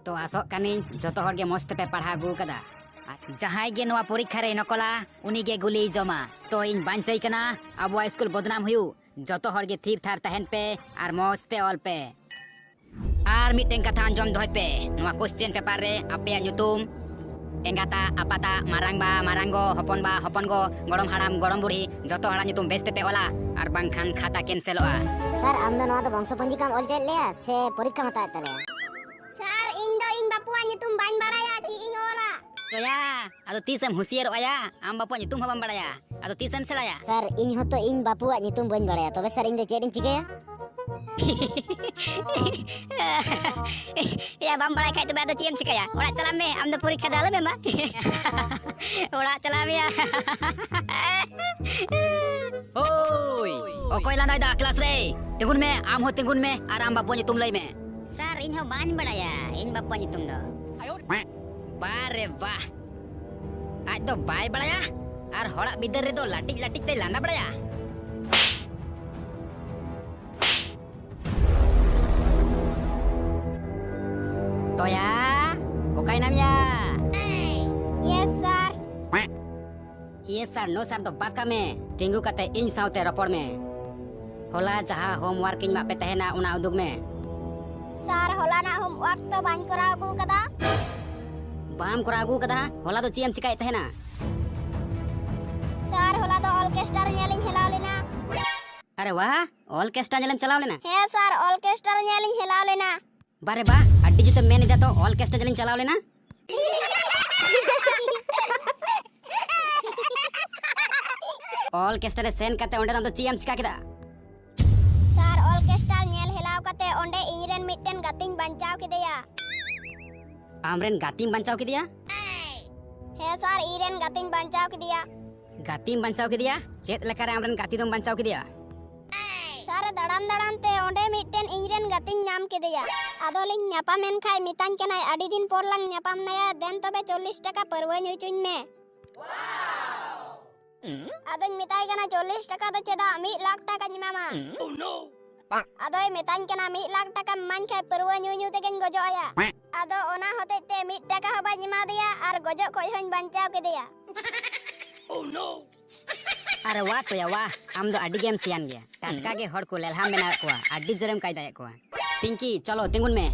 ᱛᱚ ᱟᱥᱚᱜ ᱠᱟᱹᱱᱟᱹᱧ ᱡᱚᱛᱚ ᱦᱚᱲ ᱜᱮ ᱢᱚᱸᱡᱽ ᱛᱮᱯᱮ ᱯᱟᱲᱦᱟᱣ ᱟᱹᱜᱩ ᱟᱠᱟᱫᱟ᱾ ᱟᱨ ᱡᱟᱦᱟᱸᱭ ᱜᱮ ᱱᱚᱣᱟ ᱯᱚᱨᱤᱠᱠᱷᱟ ᱨᱮᱭ ᱱᱚᱠᱚᱞᱟ, ᱩᱱᱤ ᱜᱮ ᱜᱩᱞᱤᱭ ᱡᱚᱢᱟ᱾ ᱛᱚ ᱤᱧ ᱵᱟᱧᱪᱟᱹᱭ ᱠᱟᱱᱟ ᱟᱵᱚᱣᱟᱜ ᱥᱠᱩᱞ ᱵᱚᱫᱱᱟᱢ ᱦᱩᱭᱩᱜ᱾ ᱡᱚᱛᱚ ᱦᱚᱲ ᱜᱮ ᱛᱷᱤᱨ ᱛᱷᱟᱨ ᱛᱟᱦᱮᱱ ᱯᱮ ᱟᱨ ᱢᱚᱸᱡᱽ ᱛᱮ ᱚᱞ ᱯᱮ᱾ ᱟᱨ ᱢᱤᱫᱴᱮᱱ ᱠᱟᱛᱷᱟ ᱟᱸᱡᱚᱢ ᱫᱚᱦᱚᱭ ᱯᱮ, ᱱᱚᱣᱟ ᱠᱚᱥᱪᱮᱱ ᱯᱮᱯᱟᱨ ᱨᱮ ᱟᱯᱮᱭᱟᱜ ᱧᱩᱛᱩᱢ, ᱮᱸᱜᱟᱛᱟᱜ, ᱟᱯᱟᱛᱟᱜ, ᱢᱟᱨᱟᱝᱵᱟ, ᱢᱟᱨᱟᱝᱜᱚ, ᱦᱚᱯᱚᱱᱵᱟ, ᱦᱚᱯᱚᱱᱜᱚ, ᱜᱚᱲᱚᱢ ᱦᱟᱲᱟᱢ, ᱜᱚᱲᱚᱢ ᱵᱩᱲᱦᱤ, ᱡᱚᱛᱚ ᱦᱚᱲᱟᱜ ᱧᱩᱛᱩᱢ ᱵᱮᱥ ᱛᱮᱯᱮ ᱚᱞᱟ, ᱟᱨ ᱵᱟᱝᱠᱷᱟᱱ ᱠᱷᱟᱛᱟ ᱠᱮᱱᱥᱮᱞᱚᱜᱼᱟ᱾ ᱥᱟᱨ, ᱟᱢ ᱫᱚ ᱱᱚᱣᱟ ᱫᱚ ᱵᱚᱝᱥᱚ ᱯᱚᱧᱡᱤᱠᱟᱢ ᱚᱞ ᱦᱚᱪᱚᱭᱮᱫ ᱞᱮᱭᱟ ᱥᱮ ᱯᱚᱨᱤᱠᱠᱷᱟᱢ ᱦᱟᱛᱟᱣᱮᱫ ᱛᱟᱞᱮᱭᱟ? ᱥᱟᱨ, ᱤᱧ ᱫᱚ ᱤᱧ ᱵᱟᱯᱩᱣᱟᱜ ᱧᱩᱛᱩᱢ ᱵᱟᱹᱧ ᱵᱟᱲᱟᱭᱟ, ᱪᱮᱫ ᱤᱧ ᱚᱞᱟ? ᱪᱚᱭᱟ, ᱟᱫᱚ ᱛᱤᱥᱮᱢ ᱦᱩᱸᱥᱤᱭᱟᱹᱨᱚᱜᱼᱟ ᱭᱟ? ᱟᱢ ᱵᱟᱯᱩᱣᱟᱜ ᱧᱩᱛᱩᱢ ᱦᱚᱸ ᱵᱟᱢ ᱵᱟᱲᱟᱭᱟ, ᱟᱫᱚ ᱛᱤᱥᱮᱢ ᱥᱮᱬᱟᱭᱟ? ᱥᱟᱨ, ᱤᱧ ᱦᱚᱸᱛᱚ ᱤᱧ ᱵᱟᱯᱩᱣᱟᱜ ᱧᱩᱛᱩᱢ ᱵᱟᱹᱧ ᱵᱟᱲᱟᱭᱟ, ᱛᱚᱵᱮ ᱥᱟᱨ, ᱤᱧ ᱫᱚ ᱪᱮᱫ ᱤᱧ ᱪᱤᱠᱟᱹᱭᱟ? ᱭᱟ, ᱵᱟᱢ ᱵᱟᱲᱟᱭ ᱠᱷᱟᱡ ᱛᱚᱵᱮ ᱟᱫᱚ ᱪᱮᱫ ᱮᱢ ᱪᱤᱠᱟᱹᱭᱟ? ᱚᱲᱟᱜ ᱪᱟᱞᱟᱜ ᱢᱮ, ᱟᱢ ᱫᱚ ᱯᱚᱨᱤᱠᱠᱷᱟ ᱫᱚ ᱟᱞᱚᱢ ᱮᱢᱟ᱾ ᱚᱲᱟᱜ ᱪᱟᱞᱟᱜ ᱢᱮᱭᱟ᱾ ᱦᱳᱭ, ᱚᱠᱚᱭ ᱞᱟᱸᱫᱟᱭᱮᱫᱟ ᱠᱞᱟᱥ ᱨᱮ? ᱛᱤᱸᱜᱩᱱ ᱢᱮ, ᱟᱢ ᱦᱚᱸ ᱛᱤᱸᱜᱩᱱ ᱢᱮ ᱟᱨ ᱟᱢ ᱵᱟᱯᱩᱣᱟᱜ ᱧᱩᱛᱩᱢ ᱞᱟᱹᱭ ᱢᱮ᱾ ᱥᱟᱨ, ᱤᱧ ᱦᱚᱸ ᱵᱟᱹᱧ ᱵᱟᱲᱟᱭᱟ ᱤᱧ ᱵᱟᱯᱩᱣᱟᱜ ᱧᱩᱛᱩᱢ ᱫᱚ᱾ ᱵᱟᱦ ᱨᱮ ᱵᱟᱦ, ᱟᱡ ᱫᱚ ᱵᱟᱭ ᱵᱟᱲᱟᱭᱟ ᱟᱨ ᱦᱚᱲᱟᱜ ᱵᱤᱫᱟᱹᱞ ᱨᱮᱫᱚ ᱞᱟᱹᱴᱤᱡ ᱞᱟᱹᱴᱤᱡ ᱛᱮᱭ ᱞᱟᱸᱫᱟ ᱵᱟᱲᱟᱭᱟ᱾ ᱴᱚᱭᱟ, ᱚᱠᱟᱭ ᱱᱟᱢ ᱭᱟ? ᱭᱮᱥ ᱥᱟᱨ᱾ ᱤᱭᱮᱥ ᱥᱟᱨ, ᱱᱳ ᱥᱟᱨ ᱫᱚ ᱵᱟᱫ ᱠᱟᱜ ᱢᱮ, ᱛᱤᱸᱜᱩ ᱠᱟᱛᱮ ᱤᱧ ᱥᱟᱶᱛᱮ ᱨᱚᱯᱚᱲ ᱢᱮ᱾ ᱦᱚᱞᱟ ᱡᱟᱦᱟᱸ ᱦᱳᱢᱣᱟᱨᱠ ᱤᱧ ᱮᱢᱟᱜ ᱯᱮ ᱛᱟᱦᱮᱱᱟ, ᱚᱱᱟ ᱩᱫᱩᱜ ᱢᱮ᱾ ᱥᱟᱨ, ᱦᱚᱞᱟᱱᱟᱜ ᱦᱳᱢᱣᱟᱨᱠ ᱫᱚ ᱵᱟᱹᱧ ᱠᱚᱨᱟᱣ ᱟᱹᱜᱩ ᱠᱟᱫᱟ᱾ ᱵᱟᱢ ᱠᱚᱨᱟᱣ ᱟᱹᱜᱩ ᱠᱟᱫᱟ? ᱦᱚᱞᱟ ᱫᱚ ᱪᱮᱫ ᱮᱢ ᱪᱤᱠᱟᱭᱮᱫ ᱛᱟᱦᱮᱱᱟ? ᱥᱟᱨ, ᱦᱚᱞᱟ ᱫᱚ ᱚᱨᱠᱮᱥᱴᱟᱨ ᱧᱮᱞᱤᱧ ᱦᱮᱞᱟᱣ ᱞᱮᱱᱟ᱾ ᱟᱨᱮ ᱣᱟᱦ, ᱚᱨᱠᱮᱥᱴᱟᱨ ᱧᱮᱞᱮᱢ ᱪᱟᱞᱟᱣ ᱞᱮᱱᱟ? ᱦᱮᱸ ᱥᱟᱨ, ᱚᱨᱠᱮᱥᱴᱟᱨ ᱧᱮᱞᱤᱧ ᱦᱮᱞᱟᱣ ᱞᱮᱱᱟ᱾ ᱵᱟᱨᱮ ᱵᱟ, ᱟᱹᱰᱤ ᱡᱩᱛᱮᱢ ᱢᱮᱱ ᱮᱫᱟ ᱛᱚ, ᱚᱨᱠᱮᱥᱴᱟᱨ ᱧᱮᱞᱤᱧ ᱪᱟᱞᱟᱣ ᱞᱮᱱᱟ᱾ ᱚᱨᱠᱮᱥᱴᱟᱨ ᱨᱮ ᱥᱮᱱ ᱠᱟᱛᱮ ᱚᱸᱰᱮ ᱫᱚ ᱟᱢ ᱫᱚ ᱪᱮᱫ ᱮᱢ ᱪᱤᱠᱟ ᱠᱮᱫᱟ? ᱥᱟᱨ, ᱚᱨᱠᱮᱥᱴᱟᱨ ᱧᱮᱞ ᱦᱮᱞᱟᱣ ᱠᱟᱛᱮ ᱚᱸᱰᱮ ᱤᱧᱨᱮᱱ ᱢᱤᱫᱴᱮᱱ ᱜᱟᱛᱮᱧ ᱵᱟᱧᱪᱟᱣ ᱠᱮᱫᱮᱭᱟ᱾ ᱟᱢᱨᱮᱱ ᱜᱟᱛᱮᱢ ᱵᱟᱧᱪᱟᱣ ᱠᱮᱫᱮᱭᱟ? ᱦᱮᱸ ᱥᱟᱨ, ᱤᱧᱨᱮᱱ ᱜᱟᱛᱮᱧ ᱵᱟᱧᱪᱟᱣ ᱠᱮᱫᱮᱭᱟ᱾ ᱜᱟᱛᱮᱢ ᱵᱟᱧᱪᱟᱣ ᱠᱮᱫᱮᱭᱟ? ᱪᱮᱫ ᱞᱮᱠᱟᱨᱮ ᱟᱢᱨᱮᱱ ᱜᱟᱛᱮ ᱫᱚᱢ ᱵᱟᱧᱪᱟᱣ ᱠᱮᱫᱮᱭᱟ? ᱥᱟᱨ, ᱫᱟᱬᱟᱱ ᱫᱟᱬᱟᱱ ᱛᱮ ᱚᱸᱰᱮ ᱢᱤᱫᱴᱮᱱ ᱤᱧᱨᱮᱱ ᱜᱟᱛᱮᱧ ᱧᱟᱢ ᱠᱮᱫᱮᱭᱟ᱾ ᱟᱫᱚᱞᱤᱧ ᱧᱟᱯᱟᱢᱮᱱ ᱠᱷᱟᱡ ᱢᱮᱛᱟᱧ ᱠᱟᱱᱟᱭ, "ᱟᱹᱰᱤ ᱫᱤᱱ ᱯᱚᱨ ᱞᱟᱝ ᱧᱟᱯᱟᱢ ᱱᱟᱭᱟ, ᱫᱮᱱ ᱛᱚᱵᱮ ᱪᱚᱞᱞᱤᱥ ᱴᱟᱠᱟ ᱯᱟᱹᱨᱣᱟᱹ ᱧᱩ ᱦᱚᱪᱚᱧ ᱢᱮ᱾" ᱟᱫᱚᱧ ᱢᱮᱛᱟᱭ ᱠᱟᱱᱟ, "ᱪᱚᱞᱞᱤᱥ ᱴᱟᱠᱟ ᱫᱚ ᱪᱮᱫᱟᱜ, ᱢᱤᱫ ᱞᱟᱠᱷ ᱴᱟᱠᱟᱧ ᱮᱢᱟᱢᱟ᱾" ᱟᱫᱚᱭ ᱢᱮᱛᱟᱧ ᱠᱟᱱᱟ, "ᱢᱤᱫ ᱞᱟᱠᱷ ᱴᱟᱠᱟᱢ ᱮᱢᱟᱧ ᱠᱷᱟᱡ ᱯᱟᱹᱨᱣᱟᱹ ᱧᱩ ᱧᱩ ᱛᱮᱜᱮᱧ ᱜᱚᱡᱚᱜ ᱟᱭᱟ᱾" ᱟᱫᱚ ᱚᱱᱟ ᱦᱚᱛᱮᱡ ᱛᱮ ᱢᱤᱫ ᱴᱟᱠᱟ ᱦᱚᱸ ᱵᱟᱹᱧ ᱮᱢᱟ ᱫᱮᱭᱟ ᱟᱨ ᱜᱚᱡᱚᱜ ᱠᱷᱚᱡ ᱦᱚᱸᱧ ᱵᱟᱧᱪᱟᱣ ᱠᱮᱫᱮᱭᱟ᱾ ᱟᱨᱮ ᱣᱟ ᱴᱚᱭᱟ ᱣᱟ, ᱟᱢ ᱫᱚ ᱟᱹᱰᱤ ᱜᱮᱢ ᱥᱮᱭᱟᱱ ᱜᱮᱭᱟ᱾ ᱴᱟᱴᱠᱟ ᱜᱮ ᱦᱚᱲ ᱠᱚ ᱞᱮᱞᱦᱟᱢ ᱵᱮᱱᱟᱣᱮᱫ ᱠᱚᱣᱟ, ᱟᱹᱰᱤ ᱡᱳᱨᱮᱢ ᱠᱟᱭᱫᱟᱭᱮᱫ ᱠᱚᱣᱟ᱾ ᱯᱤᱝᱠᱤ, ᱪᱚᱞᱚ ᱛᱤᱸᱜᱩᱱ ᱢᱮ᱾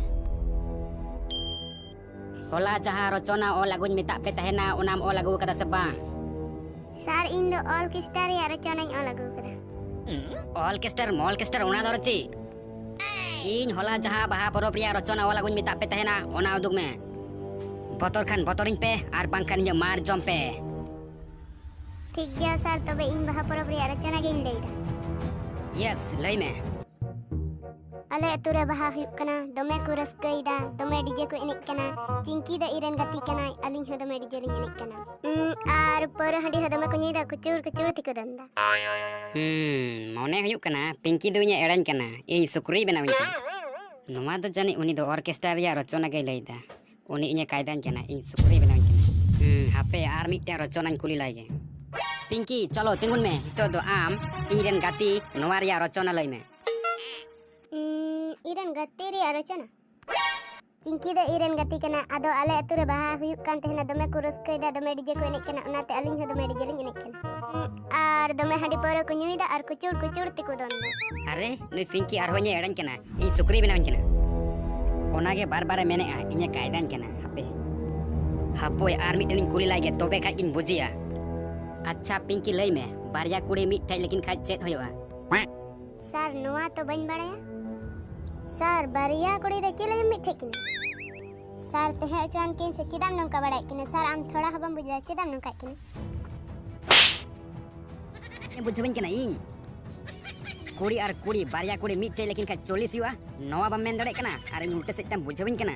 ᱦᱚᱞᱟ ᱡᱟᱦᱟᱸ ᱨᱚᱪᱚᱱᱟ ᱚᱞ ᱟᱹᱜᱩᱧ ᱢᱮᱛᱟᱜ ᱯᱮ ᱛᱟᱦᱮᱱᱟ, ᱚᱱᱟᱢ ᱚᱞ ᱟᱹᱜᱩ ᱟᱠᱟᱫᱟ ᱥᱮ ᱵᱟᱝ? ᱥᱟᱨ, ᱤᱧ ᱫᱚ ᱚᱨᱠᱮᱥᱴᱨᱟ ᱨᱮᱭᱟᱜ ᱨᱚᱪᱚᱱᱟᱧ ᱚᱞ ᱟᱹᱜᱩ ᱟᱠᱟᱫᱟ᱾ ᱚᱨᱠᱮᱥᱴᱟᱨ ᱢᱚᱞᱠᱮᱥᱴᱟᱨ, ᱚᱱᱟ ᱫᱚ ᱪᱮᱫ? ᱤᱧ ᱦᱚᱞᱟ ᱡᱟᱦᱟᱸ ᱵᱟᱦᱟ ᱯᱚᱨᱚᱵᱽ ᱨᱮᱭᱟᱜ ᱨᱚᱪᱚᱱᱟ ᱚᱞ ᱟᱹᱜᱩᱧ ᱢᱮᱛᱟᱜ ᱯᱮ ᱛᱟᱦᱮᱱᱟ, ᱚᱱᱟ ᱩᱫᱩᱜ ᱢᱮ᱾ ᱵᱚᱛᱚᱨ ᱠᱷᱟᱱ ᱵᱚᱛᱚᱨᱤᱧ ᱯᱮ, ᱟᱨ ᱵᱟᱝᱠᱷᱟᱱ ᱤᱧᱟᱹᱜ ᱢᱟᱨ ᱡᱚᱢ ᱯᱮ᱾ ᱴᱷᱤᱠ ᱜᱮᱭᱟ ᱥᱟᱨ, ᱛᱚᱵᱮ ᱤᱧ ᱵᱟᱦᱟ ᱯᱚᱨᱚᱵᱽ ᱨᱮᱭᱟᱜ ᱨᱚᱪᱚᱱᱟ ᱜᱤᱧ ᱞᱟᱹᱭᱫᱟ᱾ ᱭᱮᱥ, ᱞᱟᱹᱭ ᱢᱮ᱾ ᱟᱞᱮ ᱟᱹᱛᱩ ᱨᱮ ᱵᱟᱦᱟ ᱦᱩᱭᱩᱜ ᱠᱟᱱᱟ, ᱫᱚᱢᱮ ᱠᱚ ᱨᱟᱹᱥᱠᱟᱹᱭᱮᱫᱟ, ᱫᱚᱢᱮ ᱰᱤᱡᱮ ᱠᱚ ᱮᱱᱮᱡ ᱠᱟᱱᱟ᱾ ᱪᱤᱝᱠᱤ ᱫᱚ ᱤᱧ ᱨᱮᱱ ᱜᱟᱛᱮ ᱠᱟᱱᱟᱭ, ᱟᱹᱞᱤᱧ ᱦᱚᱸ ᱫᱚᱢᱮ ᱰᱤᱡᱮ ᱞᱤᱧ ᱮᱱᱮᱡ ᱠᱟᱱᱟ᱾ ᱩᱸ, ᱟᱨ ᱯᱟᱹᱣᱨᱟᱹ ᱦᱟᱺᱰᱤ ᱦᱚᱸ ᱫᱚᱢᱮ ᱠᱚ ᱧᱩᱭᱮᱫᱟ, ᱠᱩᱪᱩᱲ ᱠᱩᱪᱩᱲ ᱛᱮᱠᱚ ᱫᱚᱱ ᱮᱫᱟ᱾ ᱦᱩᱸ, ᱢᱚᱱᱮ ᱦᱩᱭᱩᱜ ᱠᱟᱱᱟ ᱯᱤᱝᱠᱤ ᱫᱚ ᱤᱧᱮ ᱮᱲᱮᱧ ᱠᱟᱱᱟ, ᱤᱧ ᱥᱩᱠᱨᱤᱭ ᱵᱮᱱᱟᱣᱤᱧ ᱠᱟᱱᱟ᱾ ᱱᱚᱣᱟ ᱫᱚ ᱡᱟᱹᱱᱤᱡ ᱩᱱᱤ ᱫᱚ ᱚᱨᱠᱮᱥᱴᱨᱟ ᱨᱮᱭᱟᱜ ᱨᱚᱪᱚᱱᱟ ᱜᱮᱭ ᱞᱟᱹᱭᱫᱟ᱾ ᱩᱱᱤ ᱤᱧᱮ ᱠᱟᱭᱫᱟᱧ ᱠᱟᱱᱟ, ᱤᱧ ᱥᱩᱠᱨᱤᱭ ᱵᱮᱱᱟᱣᱤᱧ ᱠᱟᱱᱟ᱾ ᱦᱩᱸ, ᱦᱟᱯᱮ ᱟᱨ ᱢᱤᱫᱴᱮᱱ ᱨᱚᱪᱚᱱᱟᱧ ᱠᱩᱞᱤ ᱞᱟᱭ ᱜᱮ᱾ ᱯᱤᱝᱠᱤ, ᱪᱚᱞᱚ ᱛᱤᱸᱜᱩᱱ ᱢᱮ᱾ ᱱᱤᱛᱚᱜ ᱫᱚ ᱟᱢ ᱤᱧ ᱨᱮᱱ ᱜᱟᱛᱮ ᱱᱚᱣᱟ ᱨᱮᱭᱟᱜ ᱨᱚᱪᱚᱱᱟ ᱞᱟᱹᱭ ᱢᱮ᱾ ᱩᱸ, ᱤᱧ ᱨᱮᱱ ᱜᱟᱛᱮ ᱨᱮᱭᱟᱜ ᱨᱚᱪᱚᱱᱟ? ᱪᱤᱝᱠᱤ ᱫᱚ ᱤᱧ ᱨᱮᱱ ᱜᱟᱛᱮ ᱠᱟᱱᱟ᱾ ᱟᱫᱚ ᱟᱞᱮ ᱟᱹᱛᱩ ᱨᱮ ᱵᱟᱦᱟ ᱦᱩᱭᱩᱜ ᱠᱟᱱ ᱛᱟᱦᱮᱱᱟ, ᱫᱚᱢᱮ ᱠᱚ ᱨᱟᱹᱥᱠᱟᱹᱭᱮᱫᱟ, ᱫᱚᱢᱮ ᱰᱤᱡᱮ ᱠᱚ ᱮᱱᱮᱡ ᱠᱟᱱᱟ, ᱚᱱᱟᱛᱮ ᱟᱹᱞᱤᱧ ᱦᱚᱸ ᱫᱚᱢᱮ ᱰᱤᱡᱮ ᱞᱤᱧ ᱮᱱᱮᱡ ᱠᱟᱱᱟ᱾ ᱟᱨ ᱫᱚᱢᱮ ᱦᱟᱺᱰᱤ ᱯᱟᱹᱣᱨᱟᱹ ᱠᱚ ᱧᱩᱭᱮᱫᱟ ᱟᱨ ᱠᱩᱪᱩᱲ ᱠᱩᱪᱩᱲ ᱛᱮᱠᱚ ᱫᱚᱱ ᱮᱫᱟ᱾ ᱟᱨᱮ, ᱱᱩᱭ ᱯᱤᱝᱠᱤ ᱟᱨᱦᱚᱸ ᱤᱧᱮ ᱮᱲᱮᱧ ᱠᱟᱱᱟ, ᱤᱧ ᱥᱩᱠᱨᱤᱭ ᱵᱮᱱᱟᱣᱤᱧ ᱠᱟᱱᱟ᱾ ᱚᱱᱟᱜᱮ ᱵᱟᱨ ᱵᱟᱨᱮ ᱢᱮᱱᱮᱜᱼᱟ, ᱤᱧᱮ ᱠᱟᱭᱫᱟᱧ ᱠᱟᱱᱟ᱾ ᱦᱟᱯᱮ, ᱦᱟᱯᱳᱭ, ᱟᱨ ᱢᱤᱫᱴᱮᱱᱤᱧ ᱠᱩᱞᱤ ᱞᱟᱭ ᱜᱮ, ᱛᱚᱵᱮ ᱠᱷᱟᱡ ᱜᱤᱧ ᱵᱩᱡᱮᱭᱟ᱾ ᱟᱪᱪᱷᱟ ᱯᱤᱝᱠᱤ, ᱞᱟᱹᱭ ᱢᱮ, ᱵᱟᱨᱭᱟ ᱠᱩᱲᱤ ᱢᱤᱫ ᱴᱷᱮᱡ ᱞᱮᱠᱤᱱ ᱠᱷᱟᱡ ᱪᱮᱫ ᱦᱩᱭᱩᱜᱼᱟ? ᱥᱟᱨ, ᱱᱚᱣᱟ ᱛᱚ ᱵᱟᱹᱧ ᱵᱟᱲᱟᱭᱟ᱾ ᱥᱟᱨ, ᱵᱟᱨᱭᱟ ᱠᱩᱲᱤ ᱫᱚ ᱪᱮᱫ ᱞᱟᱹᱜᱤᱫ ᱢᱤᱫ ᱴᱷᱮᱡ ᱠᱤᱱᱟ? ᱥᱟᱨ, ᱛᱟᱦᱮᱸ ᱦᱚᱪᱚᱣᱟᱱ ᱠᱤᱱ ᱥᱮ, ᱪᱮᱫᱟᱜ ᱱᱚᱝᱠᱟ ᱵᱟᱲᱟᱭᱮᱫ ᱠᱤᱱᱟ? ᱥᱟᱨ, ᱟᱢ ᱛᱷᱚᱲᱟ ᱦᱚᱸ ᱵᱟᱢ ᱵᱩᱡᱷᱟᱹᱣᱟ, ᱪᱮᱫᱟᱜ ᱱᱚᱝᱠᱟᱭᱮᱫ ᱠᱤᱱᱟ? ᱵᱩᱡᱷᱟᱹᱣᱟᱹᱧ ᱠᱟᱱᱟ ᱤᱧ? ᱠᱩᱲᱤ ᱟᱨ ᱠᱩᱲᱤ, ᱵᱟᱨᱭᱟ ᱠᱩᱲᱤ ᱢᱤᱫᱴᱮᱡ ᱞᱮᱠᱤᱱ ᱠᱷᱟᱡ ᱪᱚᱞᱞᱤᱥ ᱦᱩᱭᱩᱜᱼᱟ, ᱱᱚᱣᱟ ᱵᱟᱢ ᱢᱮᱱ ᱫᱟᱲᱮᱭᱟᱜ ᱠᱟᱱᱟ ᱟᱨ ᱤᱧ ᱩᱞᱴᱟᱹ ᱥᱮᱫ ᱛᱮᱢ ᱵᱩᱡᱷᱟᱹᱣᱟᱹᱧ ᱠᱟᱱᱟ᱾